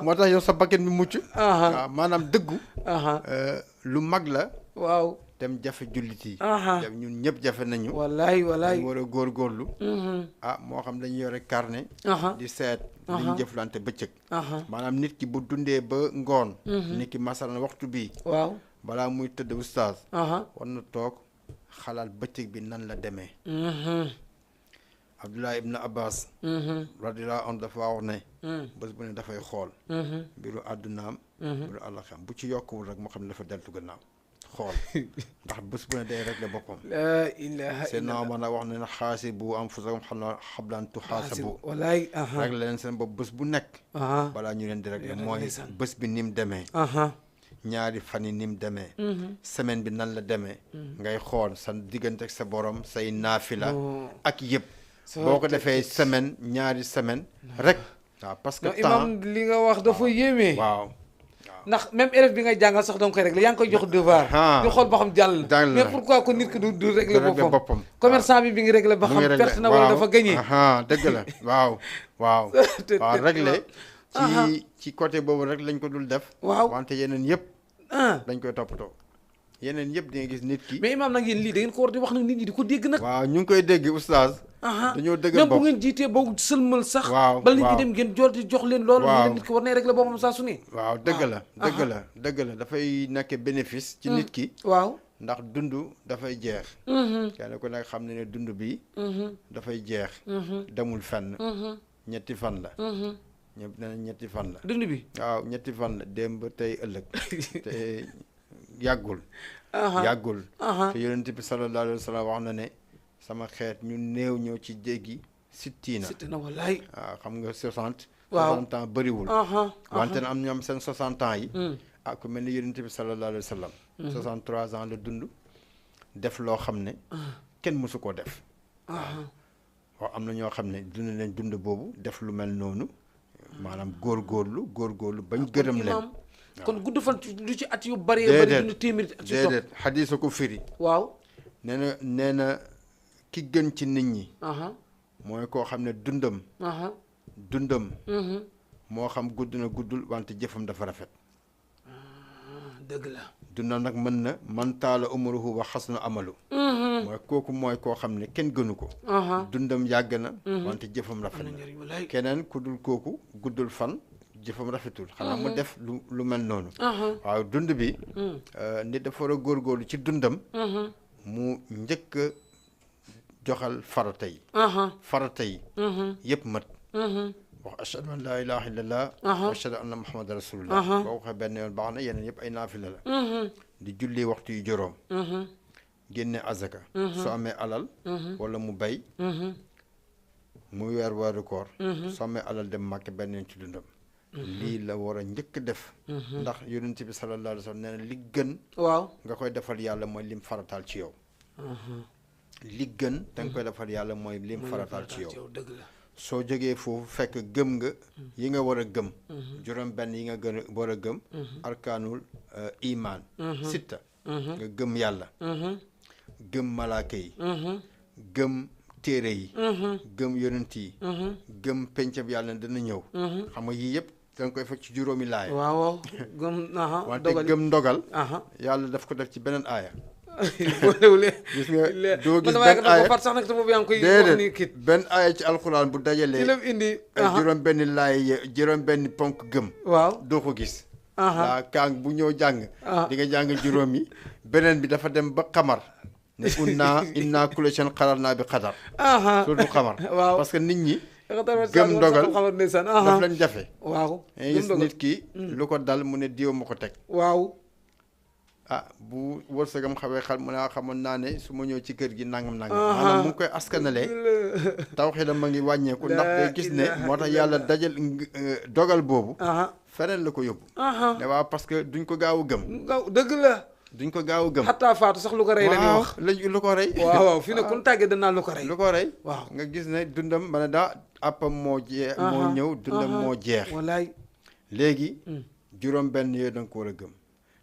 moo tax yow sa bakkan bi mucc waaw maanaam dëggu lu mag la waaw dem jafe jullit yi dem ñun ñëpp jafe nañu wallaay dañ war a góorgóorlu moo xam dañu yore carnet di seet li ñu jëflante bëccëg maanaam nit ki bu dundee ba ngoon nit ki masalan waxtu bii waaw balaa muy tëdd oustaz war na toog xalaat bëccëg bi nan la demee Abdullah ibn Abbas radiyallahu anhu dafa wax ne bés bu ne dafay xool mbiru àddunaam mbiru àllaxam bu ci yokkuwul rek moo xam ne dafa deltu gannaaw xool ndax bés bu ne day rek la boppam laa ilaaha seen naa mën a wax ne na xaasibu anfusakum qabla an tuxaasabu wallaay rek la leen seen bopp bés bu nekk balaa ñu leen di rek mooy bés bi ni mu demee ñaari fan yi ni mu demee semaine bi nan la demee ngay xool sa diggante ak sa borom say naafila ak yëpp boo ko defee semaine ñaari semaine rek waaw parce que temps imam li nga wax dafa yéeme waaw ndax même élève bi ngay jàngal sax danga koy régler yaa ngi koy jox devoir di xool ba xam jàll mais pourquoi ko nit ki du régler boppam commerçant bi ngi régler ba xam perte na wala dafa gagné dëgg la waaw régler ci côté boobu rek lañ ko dul def wante yeneen yëpp dañ koy toppatoo yeneen yëpp di nga gis nit ki mais imam nag yéen lii da ngeen ko war di wax nag nit ñi di ko dégg nag waaw ñu ngi koy dégg oustaz dañoo dëggal même bu ngeen jiitee ba sëlmal sax bala nit ñi dem ngeen jox leen loolu ne nit ki war nay régler boppam saa su ne waaw dëgg la dafay nekk bénéfice ci nit ki waaw ndax dund dafay jeex kenn ku nekk xam ne dund bi dafay jeex demul fenn ñetti fan la ñëpp nee na ñetti fan la dund bi waaw ñetti fan la démb tey ëllëg te yàggul te yonent bi sallallahu alayhi wa sallam wax na ne sama xeet ñu néew ñëw ci jéggi sittina wallaay waaw xam nga 60 waaw 60 ans bëriwul wante na am ñoom seen 60 ans yi ku mel ni yonent bi sallallahu alayhi wa sallam 63 ans la dund def loo xam ne kenn mësu ko def waaw am na ñoo xam ne dund leen dund boobu def lu mel noonu maanaam góorgóorlu bañ gërëm leen kon gudd fan lu ci at yu bari bari dund téeméeri at ci topp déedéet xadiis ko firi waaw nee na ki gën ci nit ñi mooy koo xam ne dundam moo xam gudd na guddul wante jëfam dafa rafet dëgg la dundam nag mën na man taala umruhu wa xasna amalu mooy kooku mooy koo xam ne kenn gënu ko dundam yàgg na wante jëfam rafet na keneen ku dul kooku guddul fan jëfam rafetul xanaa mu def lu mel noonu waaw dund bi nit dafa war a góorgóorlu ci dundam mu njëkk a joxal farata yi yëpp mat wax ashhadu an laa ilaha illallah wa ashhadu anna muhammad rasulullah boo waxee benn yoon baax na yeneen yëpp ay naafila la di julli waxtu yu juróom génne azaka soo amee alal wala mu bay mu weeru koor soo amee alal dem màkk benn yoon ci dundam lii la war a njëkk def ndax yonent bi sallallahu alayhi wa sallam nee na li gën nga koy defal yàlla mooy lim farataal ci yow li gën da nga koy defal yàlla mooy lim farataal ci yow soo jógee foofu fekk gëm nga yi nga war a gëm juróom benn yi nga war a gëm arkaanul iman sitta nga gëm yàlla gëm malaaka yi gëm téere yi gëm yonent yi gëm pencam yàlla dana ñëw xam nga yii yëpp da nga koy fekk ci juróomi laaya waaw gëm wante gëm ndogal yàlla daf ko def ci beneen aaya gis nga doo gis benn aaya far sax nag boobu yaa ngi koy wax ni kit benn aaya ci alxuraan bu dajalee indi juróom benn laaya juróom benn ponk gëm doo ko gis waa kaang bu ñëw jàng di nga jàng juróom yi beneen bi dafa dem ba xamar ne inna kulla shay'in qara'naahu bi qadar surtout xamar parce que nit ñi gëm ndogal daf leen jafe gis nit ki lu ko dal mu ne diw ma ko teg bu wërsëgam xawee xal mu ne xamoon naa ne su ma ñëw ci kër gi nangam maanaam mu ngi koy askanalee tawxiidam ma ngi wàññeeku ndax day gis ne moo tax yàlla dajal dogal boobu feneen la ko yóbbu ne waaw parce que duñ ko gaaw a gëm dëgg la duñ ko gaaw a gëm xataa faatu sax lu ko rey la ñuy wax lu ko rey waaw fii ne kun tàggee danaa lu ko rey waaw nga gis ne dundam ma ne daa appam moo ñëw dundam moo jeex wallaay léegi juróom benn yooyu da nga ko war a gëm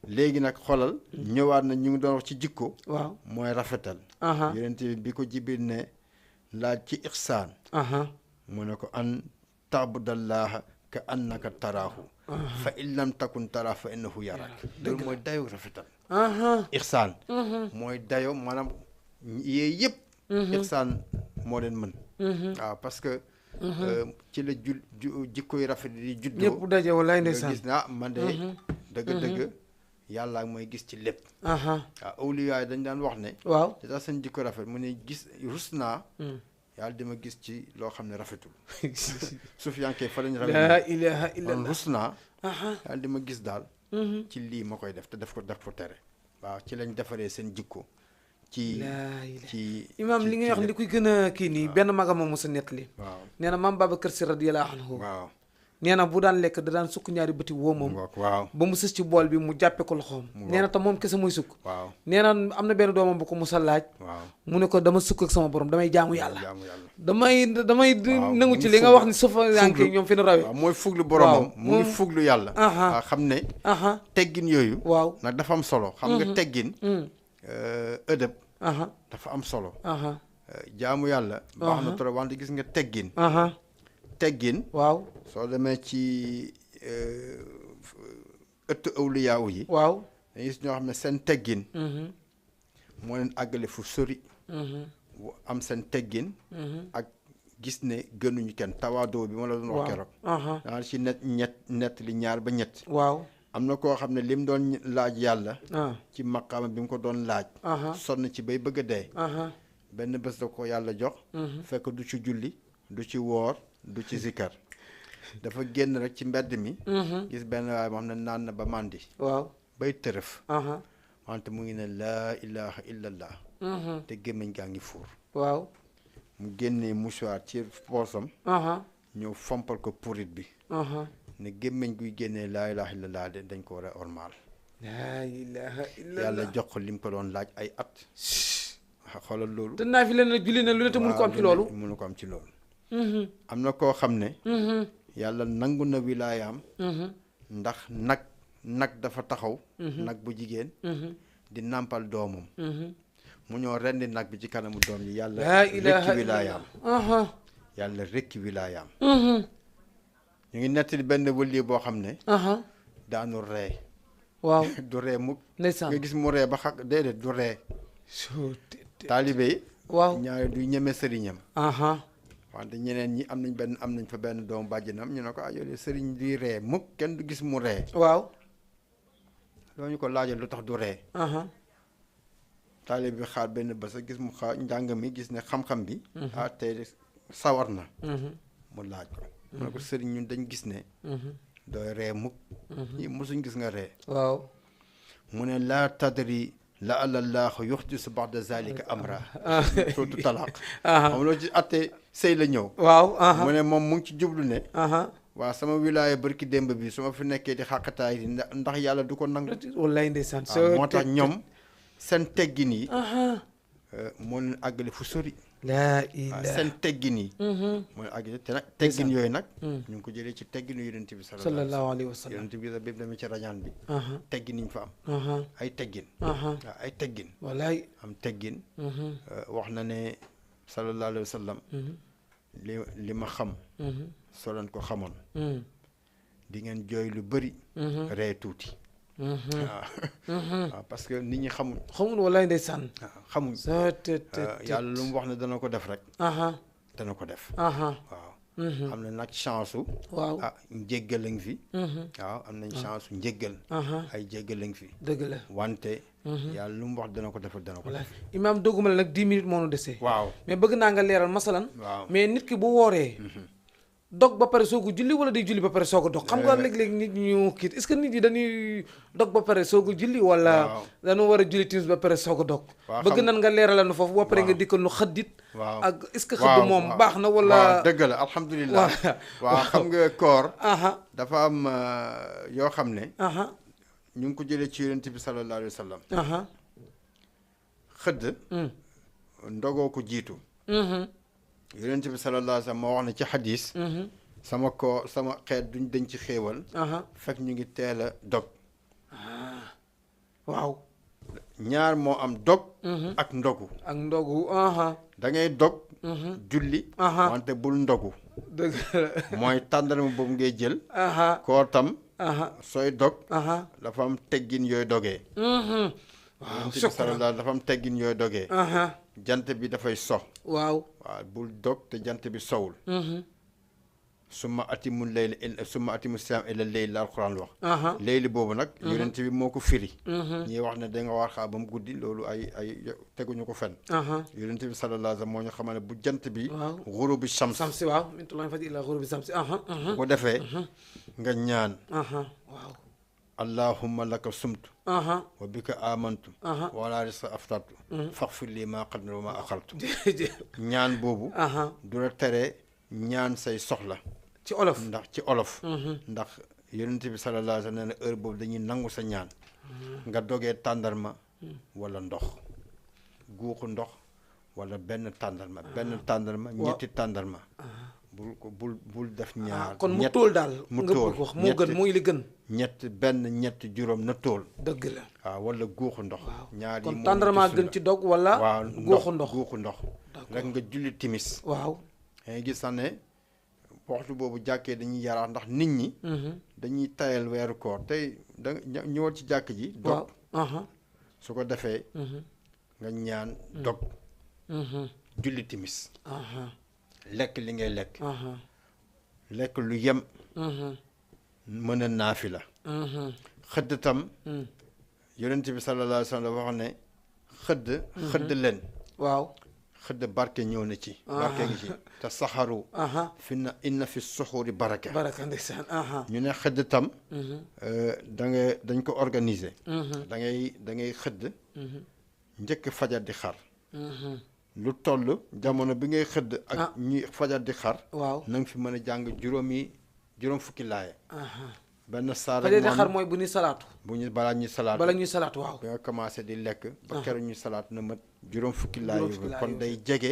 léegi nag xolal ñëwaat na ñu ngi doon wax ci jikko mooy rafetal yonent bi ko Jibril ne laaj ci ixsaan mu ne ko an ta'budallaha ka annaka taraahu fa in lam takun taraahu fa innahu yarak loolu mooy dayo rafetal ixsaan mooy dayo maanaam yee yëpp ixsaan moo leen mën waaw parce que ci la jikko yi rafet di juddoo ñëpp daje wallaay ndeysaan gis na man de dëgg-dëgg yàlla ak mooy gis ci lépp waaw awliya yi dañ daan wax ne te tax seen jikko rafet mu ne gis rus naa yàlla dima gis ci loo xam ne rafetul sufiyankee fa lañ laa ilaha illallah rus naa yàlla dima gis daal ci lii ma koy def te daf ko tere waaw ci lañ defaree seen jikko ci imaam li ngay wax li koy gën a kii nii benn magam ma mos a nettali nee na maam Babacar Si radiyallahu anhu nee na bu daan lekk da daan sukk ñaari bëti woo moom ba mu sës ci bool bi mu jàppe ko loxoom nee na tam moom kese muy sukk nee na am na benn doomam bu ko musa laaj mu ne ko dama sukk ak sama borom damay jaamu yàlla damay nangu ci li nga wax ni sufa yanke ñoom fi nu rawee mooy fuglu boromam mu ngi fuglu yàlla xam ne teggin yooyu nag dafa am solo xam nga teggin ëdëb dafa am solo jaamu yàlla baax na trop wante gis nga teggin soo demee ci ëtt awliyaaw yi dañuy gis ñoo xam ne seen teggin moo leen àggale fu sori am seen teggin ak gis ne gënuñu kenn tawaadoo bi ma la doon wax keroog danga ci ñett li ñaar ba ñett am na koo xam ne lim doon laaj yàlla ci maqaama bi mu ko doon laaj sonn ci bay bëgg a dee benn bés da ko yàlla jox fekk du ci julli du ci woor du ci zikkar dafa génn rek ci mbedd mi gis benn waaye moo xam ne naan na ba màndi bay tërëf wante mu ngi ne laa ilaha illallah te gémmiñ gaa ngi fuur mu génnee mouchoir ci poosam ñëw fompal ko purit bi ne gémmiñ guy génnee laa ilaha illallah de dañ ko war a ormaal laa ilaha illallah yàlla jox ko lim ko doon laaj ay at xoolal loolu te naa fi leen julli ne lu ne te mënu ko am ci loolu mënu ko am ci loolu am na koo xam ne yàlla nangu na wilaayaam ndax nag dafa taxaw nag bu jigéen di nàmpal doomam mu ñëw rendi nag bi ci kanamu doom yi yàlla rekki wilaayaam yàlla rekki wilaayaam ñu ngi nettali benn wëlli boo xam ne daanu ree du ree mukk nga gis mu ree ba xaq déedéet du ree taalibe yi waaw ñaare du ñeme sëriñam aha wante ñeneen ñi am nañ fa benn doom bàjjanam ñu ne ko yow de sëriñ di ree mukk kenn du gis mu ree waaw loo ñu ko laajal lu tax du ree aha taalibe bi xaar benn bés a gis mu xaar njàng mi gis ne xam-xam bi tey sawar na mu laaj ko mu ne ko sëriñ ñun dañ gis ne dooy ree mukk ñi mosuñ gis nga ree waaw mu ne laa tadri la àlallaahu yuxdisu ba'da zalika amra surtout talaaq xam loolu ci atte sëy la ñëw waaw mu ne moom mu ngi ci jublu ne aha waaw sama wilaaya barki démb bi su ma fi nekkee di xàqataay di ndax yàlla du ko nangu wallaay ndeysaan moo tax ñoom seen teggin yi moo leen àggale fu sori laa ilaaha seen teggin yi moo leen àggale te nag teggin yooyu nag ñu ngi ko jëlee ci tegginu yonent bi sallallahu alayhi wa sallam yonent bi sax bépp demee ci rañaan bi teggin yi ñu fa am ay teggin waaw ay teggin wallaay am teggin wax na ne sallallahu alayhi wa sallam li ma xam soo leen ko xamoon di ngeen jooy lu bëri ree tuuti waaw parce que nit ñi xamul wallaay ndeysaan waaw xamuñ yàlla lu mu wax ne dana ko def rek dana ko def waaw am na nag chance u waaw njéggal lañ fi waaw am nañ chance u njéggal ay jéggal lañ fi dëgg la wante yàlla lu mu wax dana ko defal dana ko def imaam dogguma la nag 10 minutes moo nu desee waaw mais bëgg naa nga leeral masalan waaw mais nit ki bu wooree dog ba pare soog a julli wala day julli ba pare soog a dog xam nga léeg-léeg nit ñu kiit est-ce que nit ñi dañuy dog ba pare soog a julli wala dañu war a julli timis ba pare soog a dog bëgg nan nga leeralal nu foofu ba pare nga dikkal nu xëddit ak est-ce que xëdd moom baax na wala dëgg la alhamdulilah waaw xam nga koor dafa am yoo xam ne ñu ngi ko jëlee ci yonent bi sallallahu alayhi wa sallam xëdd ndogoo ko jiitu yonent bi sallallahu alayhi wa sallam moo wax ne ci xadis sama xeet duñ dañ ci xéewal fekk ñu ngi teel a dog waaw ñaar moo am dog ak ndogu da ngay dog julli wante bul ndogu dëgg mooy tàndarma boobu ngay jël koor tam sooy dog dafa am teggin yooyu dogee yonent bi sallallahu dafa am teggin yooyu dogee jant bi dafay so waaw bul dog te jant bi sowul summa atimu siyaam ila leyli la alquran wax leyli boobu nag yonent bi moo ko firi ñii wax ne da nga war xaar ba mu guddi loolu ay teguñu ko fen yonent bi sallallahu alayhi wa sallam moo ñu xamal ne bu jant bi xurubi samsi waaw min tuluu'i fajri ila xurubi samsi bu ko defee nga ñaan waaw allahumma laka sumtu wa bika amantu wala risa aftartu faghfir li ma qaddamtu wa ma axartu ñaan boobu du la tere ñaan say soxla ci olof ndax yonent bi sallallahu alayhi wa sallam nee na heure boobu dañuy nangu sa ñaan nga dogee tàndarma wala ndox guuxu ndox wala benn tàndarma ñetti tàndarma bul def ñaar kon mu tóol daal mu nga tóol bëgg wax moo gën mooy li gën ñett juróom na tóol dëgg la waaw wala guuxu ndox ñaar yi kon tàndarma gën ci dog wala guuxu ndox rek nga julli timis waaw ngay gis sax ne waxtu boobu jàkkee dañuy yaraax ndax nit ñi dañuy tayal weeru koor tey da ñëwal ci jàkk ji dog su ko defee nga ñaan dog julli timis lekk li ngay lekk lu yem mën a naafi la xëdd tam yonent bi sallallahu alayhi wa sallam dafa wax ne xëdd leen waaw xëdd barke ñëw na ci barke ngi ci te saxaru inna fi suxuri baraka ndeysaan ñu ne xëdd tam dañ ko organiser da ngay xëdd njëkk fajar di xar lu toll jamono bi ngay xëdd ak ñuy fajar di xar waaw na nga fi mën a jàng juróom fukki laaya benn saar fajar di xar mooy bu ñuy salaatu balaa ñuy salaatu waaw bi nga commencé di lekk ba keroog ñuy salaatu na mat juróom fukki laaya kon day jege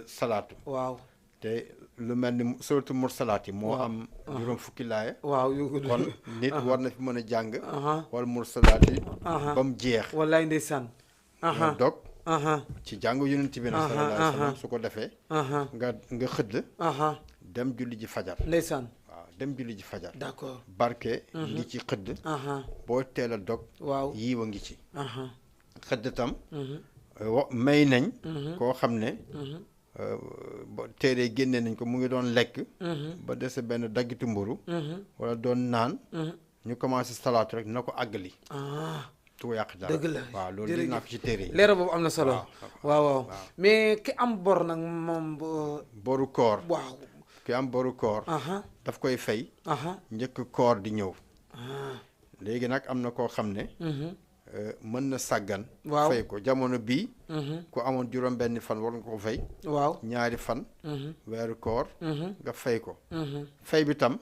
salaatu waaw te lu mel ni suratu mursalaat yi moo am juróom fukki laaya waaw kon nit war na fi mën a jàng wala mursalaat yi ba mu jeex wallaay ndeysaan nga dog ci jàngu yonent bi nag sallallahu alayhi wa sallam su ko defee nga xëdd dem julli ji fajar ndeysaan waaw dem julli ji fajar d'accord barke ngi ci xëdd boo teel a dog waaw yiiwa ngi ci xëdd tam may nañ koo xam ne téere génne nañ ko mu ngi doon lekk ba dese benn daggitu mburu wala doon naan ñu commencé salaatu rek na ko àggali du ko yàq dara. dëgg la waaw loolu li naa ko ci téere yi leera boobu am na solo waaw mais ki am bor nag moom boru koor waaw ki am boru koor daf koy fay njëkk koor di ñëw léegi nag am na koo xam ne mën na sàggan fay ko jamono bii ku amoon juróom benn fan war nga ko fay waaw ñaari fan weeru koor nga fay ko fay bi tam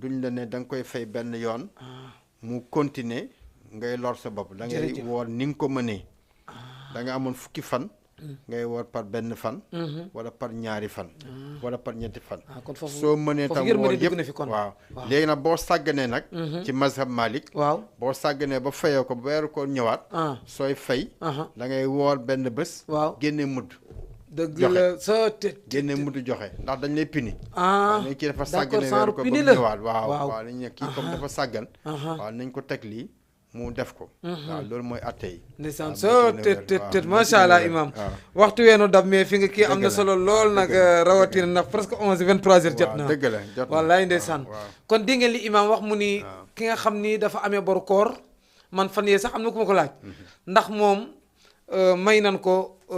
duñ la ne da nga koy fay benn yoon mu continuer ngay lor sa bopp da ngay woor ni nga ko mënee da nga amoon fukki fan ngay woor par benn fan wala par ñaari fan wala par ñetti fan soo mënee tam woor yëpp waaw léegi nag boo sàgganee nag ci mazhab Malik waaw boo sàgganee ba fayoo ko ba weeru ko ñëwaat sooy fay da ngay woor benn bés waaw génne mudd dëgg la sa génne mudd joxe ndax dañ lay pini nañ kii dafa sàgganee weeru ko ba ñëwaat waaw nañ ne kii comme dafa sàggan waaw nañ ko teg lii mu def ko waaw loolu mooy atte yi ndeysaan soo tët macha allah imam waxtu weenu dab mais fi nga kii am na solo lool nag rawatina ndax presque 23h jot na dëgg la jot na wallaay ndeysaan kon dégg ngeen li imam wax mu ni ki nga xam ni dafa amee boru koor man fan yee sax am na ku ma ko laaj ndax moom may nan ko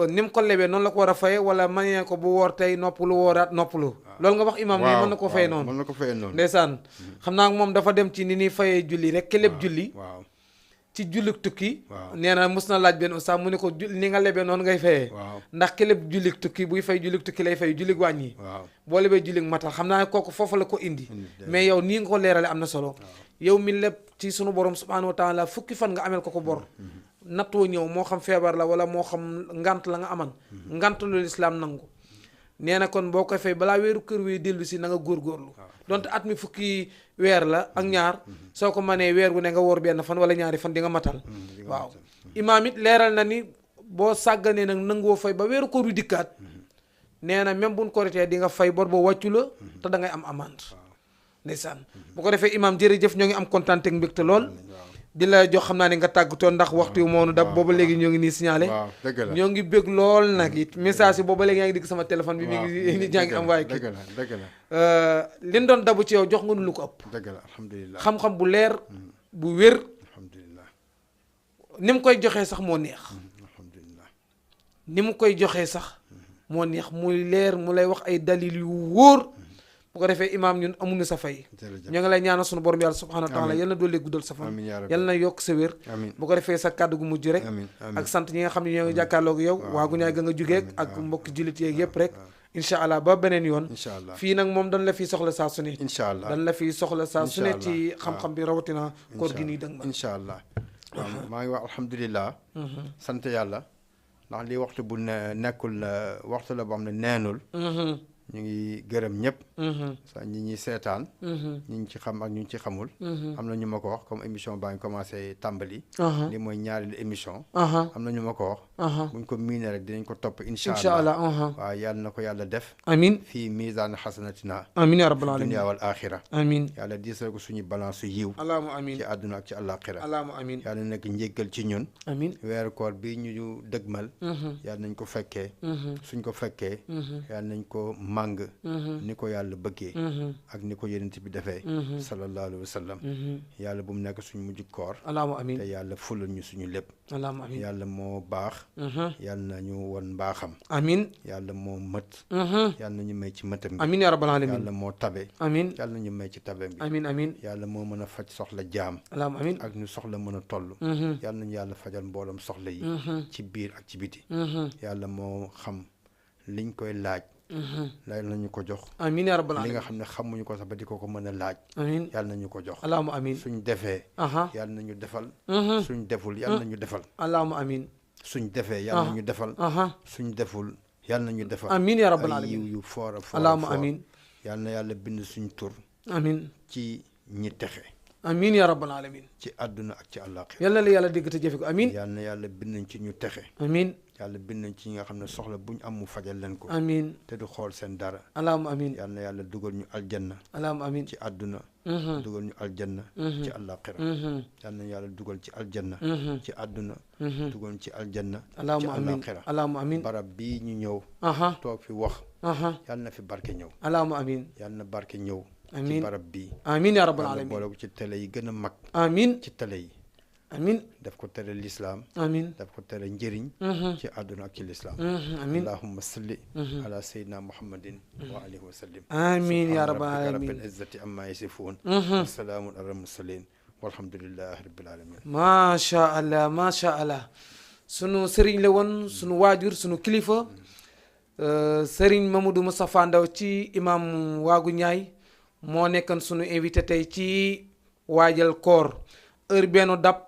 ni mu ko lebee noonu la ko war a faye wala may ko bu woor tey noppalu wooraat noppalu loolu nga wax imam nii mën na ko faye noonu mën na ko faye noonu ndeysaan xam naa moom dafa dem ci ni ñuy fayee julli rek ki leb julli ci jullik tukki nee na mos na laaj benn ustaas mu ne ko ni nga lebee noonu ngay fayee ndax ki leb jullik tukki buy fay jullik tukki lay fay jullik wàññi boo lebee jullik matal xam naa ne kooku foofu la ko indi mais yow nii nga ko leerale am na solo yow mi leb ci sunu borom subhanahu wa taala fukki fan nga amel ko bor nattoo ñëw moo xam feebar la wala moo xam ngant la nga aman ngant lu lislaam nangu nee na kon boo koy fay balaa weeru kër wi dellu si na nga góorgóorlu donte at mi fukki weer la ak ñaar soo ko mënee weer wu ne nga woor benn fan wala ñaari fan di nga matal waaw imaam it leeral na ni boo sàgganee nag nangoo fay ba weeru koor wi dikkaat nee na même buñ koritee di nga fay bor ba wàccu la te da ngay am amande ndeysaan bu ko defee imaam jërëjëf ñoo ngi am kontaan ak mbégte lool di la jox xam naa ne nga tàggatoo ndax waxtu wi moonu dab booba léegi ñoo ngi nii signalé ñoo ngi bég lool nag it message yi booba léegi yaa ngi dégg sama téléphone bi mi ngi nit ñaa ngi am waaye kii dëgg la li ñu doon dabu ci yow jox nga nu lu ko ëpp dëgg la alhamdulilah xam-xam bu leer bu wér alhamdulilah ni mu koy joxee sax moo neex alhamdulilah ni mu koy joxee sax moo neex muy leer mu lay wax ay dalil yu wóor bu ko defee imaam ñun amuñu sa fay ñoo ngi lay ñaanal sunu borom yàlla subhanahu wa taala yal na doole guddal sa fan yal na yokk sa wér bu ko defee sa kàddu gu mujj rek ak sant ñi nga xam ne ñoo ngi jàkkaarloog yow waagu ñaay ga nga jógeeg ak mbokki jullit yeeg yëpp rek incha allah ba beneen yoon fii nag moom dañ la fiy soxla saa su ne incha allah dañ la fiy soxla saa su ne ci xam-xam bi rawatina koor gi nii dëgg ma incha allah waaw maa ngi wax alhamdulilah sant yàlla ndax lii waxtu bu nekkul waxtu la boo xam ne neenul ñu ngi gërëm ñëpp sa ñi ñuy seetaan ñi ñu ci xam ak ñu ci xamul am na ñu ma ko wax comme émission baa ngi commencé tàmbali li mooy ñaareelu émission am na ñu ma ko wax buñ ko miinee rek dinañ ko topp incha allah waaw yàlla na ko yàlla def amin fii misaan xasanatina amin ya rabbal alamin dunya wal axira amin yàlla diisal ko suñu balance su yiw allahumma amin ci àdduna ak ci àllaaxira allahumma amin yàlla nekk njéggal ci ñun amin weeru koor bi ñu dëgmal yàlla nañ ko fekkee suñ ko fekkee yàlla nañ ko màng ni ko yàlla bëggee ak ni ko yonent bi defee sallallahu alayhi wa sallam yàlla bu mu nekk suñu mujj koor allahumma amin te yàlla fulal ñu suñu lépp allahumma amin yàlla moo baax yàlla na ñu won mbaaxam amin yàlla moo mët yàlla na ñu may ci mëtam bi amin ya rabbal alamin yàlla moo tabe amin yàlla na ñu may ci tabe bi amin amin yàlla moo mën a faj soxla jaam allahumma amin ak ñu soxla mën a toll yàlla nañu yàlla fajal mbooloom soxla yi ci biir ak ci biti yàlla moo xam liñ koy laaj laaj nañu ko jox amiin yaa rabbal li nga aalamiin xam ne xamuñu ko sax ba di ko mën a laaj amiin yàlla nañu ko jox allahumma amiin suñ defee aha yàlla nañu defal suñ deful yàlla nañu defal allahumma amiin suñ defee yàlla nañu defal aha suñ deful yàlla nañu defal amiin yaa rabbal ay aalamiin yiw yu foor a foor allahumma amiin yàlla na yàlla bind suñ tur amiin ci ñi texe amiin yaa rabbal aalamiin ci àdduna ak ci àllaaxira yal na la yàlla dégg te jëfe ko amiin yàlla na yàlla bind ci ñu texe amiin yàlla bind nañ ci ñi nga xam ne soxla buñ am mu fajal leen ko amiin te du xool seen dara allahumma amiin yal na yàlla dugal ñu aljanna allahumma amiin ci àdduna dugal ñu aljanna ci àllaaxira yal na yàlla dugal ci aljanna ci àdduna dugal ñu ci aljanna ci allahumma amiin àllaaxira allahumma amiin barab bii ñu ñëw toog fi wax yal na fi barke ñëw allahumma amiin yal na barke ñëw amiin ci barab bii amiin yaa rabbal yàlla alamin boole ko ci télé yi gën a mag amiin ci télé yi amiin daf ko tere lislaam amiin daf ko tere njëriñ ci àdduna ak ci lislaam amiin allahumma salli ala sayyidina muhammadin wa alihi wa sallim amiin yaa rabbal subhana alamin rabbil izzati amma yasifun wa salaamun ala mursalin walhamdulillahi rabbil alamin macha allah macha allah sunu sëriñ la woon sunu waajur sunu kilifa sëriñ Mamadou Moustapha Ndaw ci imam waagu ñaay moo nekkoon sunu invité tey ci waajal koor heure benn dab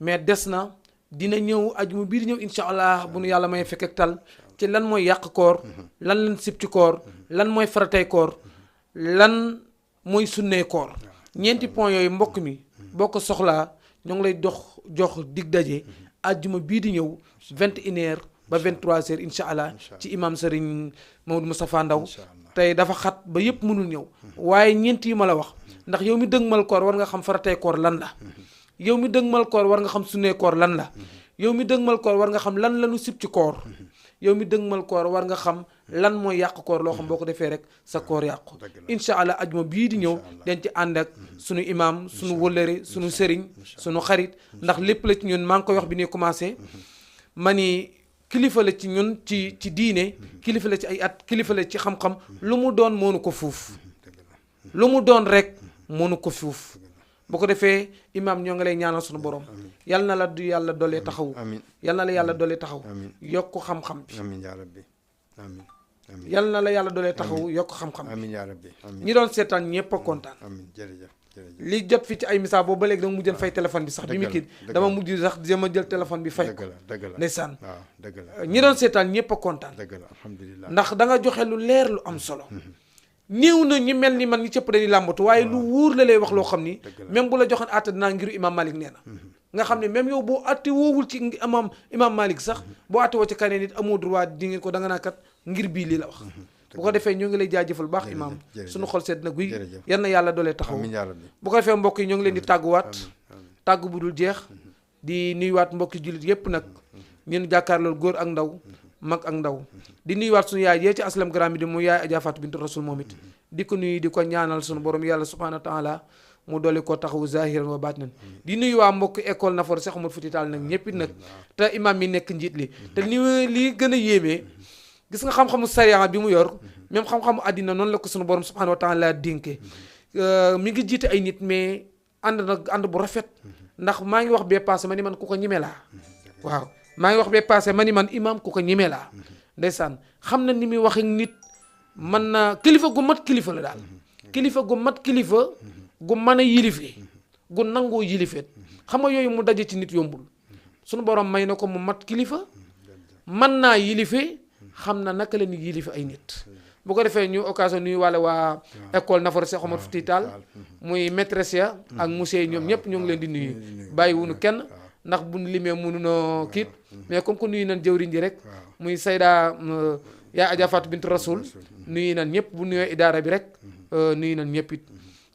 mais des na dina ñëw ajuma bii di ñëw incha allah bu nu yàlla may fekk ak tal ci lan mooy yàq koor lan lan sibti koor lan mooy faratay koor lan mooy sunnee koor ñeenti point yooyu mbokk mi boo ko soxlaa ñoo ngi lay jox dig daje ajuma bii di ñëw 21h ba 23h incha allah ci imam Serigne Mamadou Moustapha Ndaw tey dafa xat ba yëpp mënul ñëw waaye ñeent yi ma la wax ndax yow mi dëgmal koor war nga xam faratay koor lan la yow mi dëgmal koor war nga xam sunnee koor lan la yow mi dëgmal koor war nga xam lan la nu sib ci koor yow mi dëgmal koor war nga xam lan mooy yàq koor loo xam boo ko defee rek sa koor yàqu incha allah ajuma bii di ñëw dañ ci ànd ak sunu imam sunu wëllëre sunu sëriñ sunu xarit ndax lépp la ci ñun maa ngi koy wax bi ñuy commencé ma ni kilifa la ci ñun ci diine kilifa la ci ay at kilifa la ci xam-xam lu mu doon moonu ko fuuf lu mu doon rek moonu ko fuuf bu ko defee imaam ñoo ngi lay ñaanal sunu borom yal na la du yàlla dolee taxawu yal na la yàlla dolee taxaw yokk xam-xam bi amiin yaa rabbi amiin yal na la yàlla dolee taxaw yokk xam-xam bi amiin yaa rabbi amiin ñi doon seetaan ñëpp a kontaan amiin jërëjëf li jot fi ci ay message boobu ba léegi dama mujjën fay téléphone bi sax bi mu kii dama mujj sax dama jël téléphone bi fay ko dëgg la ndeysaan waaw dëgg la ñi doon seetaan ñëpp a kontaan dëgg la alhamdulilah ndax da nga joxe lu leer lu am solo néew na ñi mel ni man ñi cëpp dañuy làmbatu waaye lu wóor la lay wax loo xam ni même bu la joxoon àtte dinaa ngiru imam Malik nee na nga xam ne même yow boo àtte woowul ci imam Malik sax boo àtte woo ci kaneen nit amoo droit di ngeen ko da nga naa kat ngir bii lii la wax bu ko defee ñoo ngi lay jaajëfal baax imam suñu xol seet na guy yal na yàlla doolee taxaw bu ko defee mbokk yi ñoo ngi leen di tàgguwaat tàggu bu dul jeex di nuyuwaat mbokki jullit yépp nag ñun jàkkaarlool góor ak ndaw mag ak ndaw di nuyuwaat suñu yaay yee ci aslam gram bi di mu yaay Adja Fatou bintu Rasul moom it di ko nuyu di ko ñaanal suñu borom yàlla subhanahu wa taala mu dolli ko taxawu zahiran wa baatinan di nuyu waa mbokk école Nafoore Cheikh Oumar Fouti Tall nag ñëpp it nag te imam mi nekk njiit li te li gën a yéemee gis nga xam-xamu sariya bi mu yor même xam-xamu àddina noonu la ko suñu borom subhanahu wa taala dénkee mi ngi jiite ay nit mais ànd bu rafet ndax maa ngi wax bee passé ma ni man ku ko ñime laa waaw maa ngi wax bee passé ma ni man imam ku ko ñime laa ndeysaan xam na ni muy wax ak nit man na kilifa gu mat kilifa la daal kilifa gu mat kilifa gu mën a yilife gu nangoo yilifeet xam nga yooyu mu daje ci nit yombul suñu borom may na ko mu mat kilifa mën naa yilife xam na naka la ni yilife ay nit bu ko defee ñu occasion nuyu wàlle waa école Nafoore Cheikh Oumar Fouti Tall muy maîtresse ya ak monsieur ñoom ñëpp ñoo ngi leen di nuyu bàyyi wuñu kenn ndax buñ limee mënunoo kiit mais comme que nuyu nañ jëwriñ ji rek muy Sayda yaa Adja Fatou bintu Rasoul nuyu nañ ñëpp bu nuyoo idaara bi rek nuyu nañ ñëpp it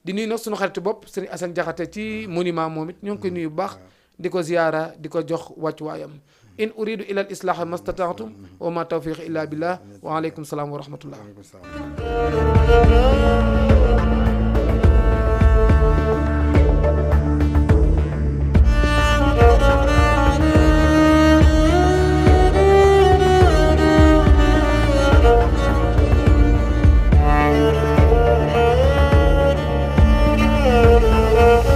di nuyu nag suñu xaritu bopp Serigne Assane Diakhaté ci monument moom it ñoo ngi koy nuyu bu baax di ko ziyaara di ko jox wàccuwaayam in uridu ila al islaha mastata'tum wa ma tawfiqi illa billah wa alaykum salaam wa rahmatullah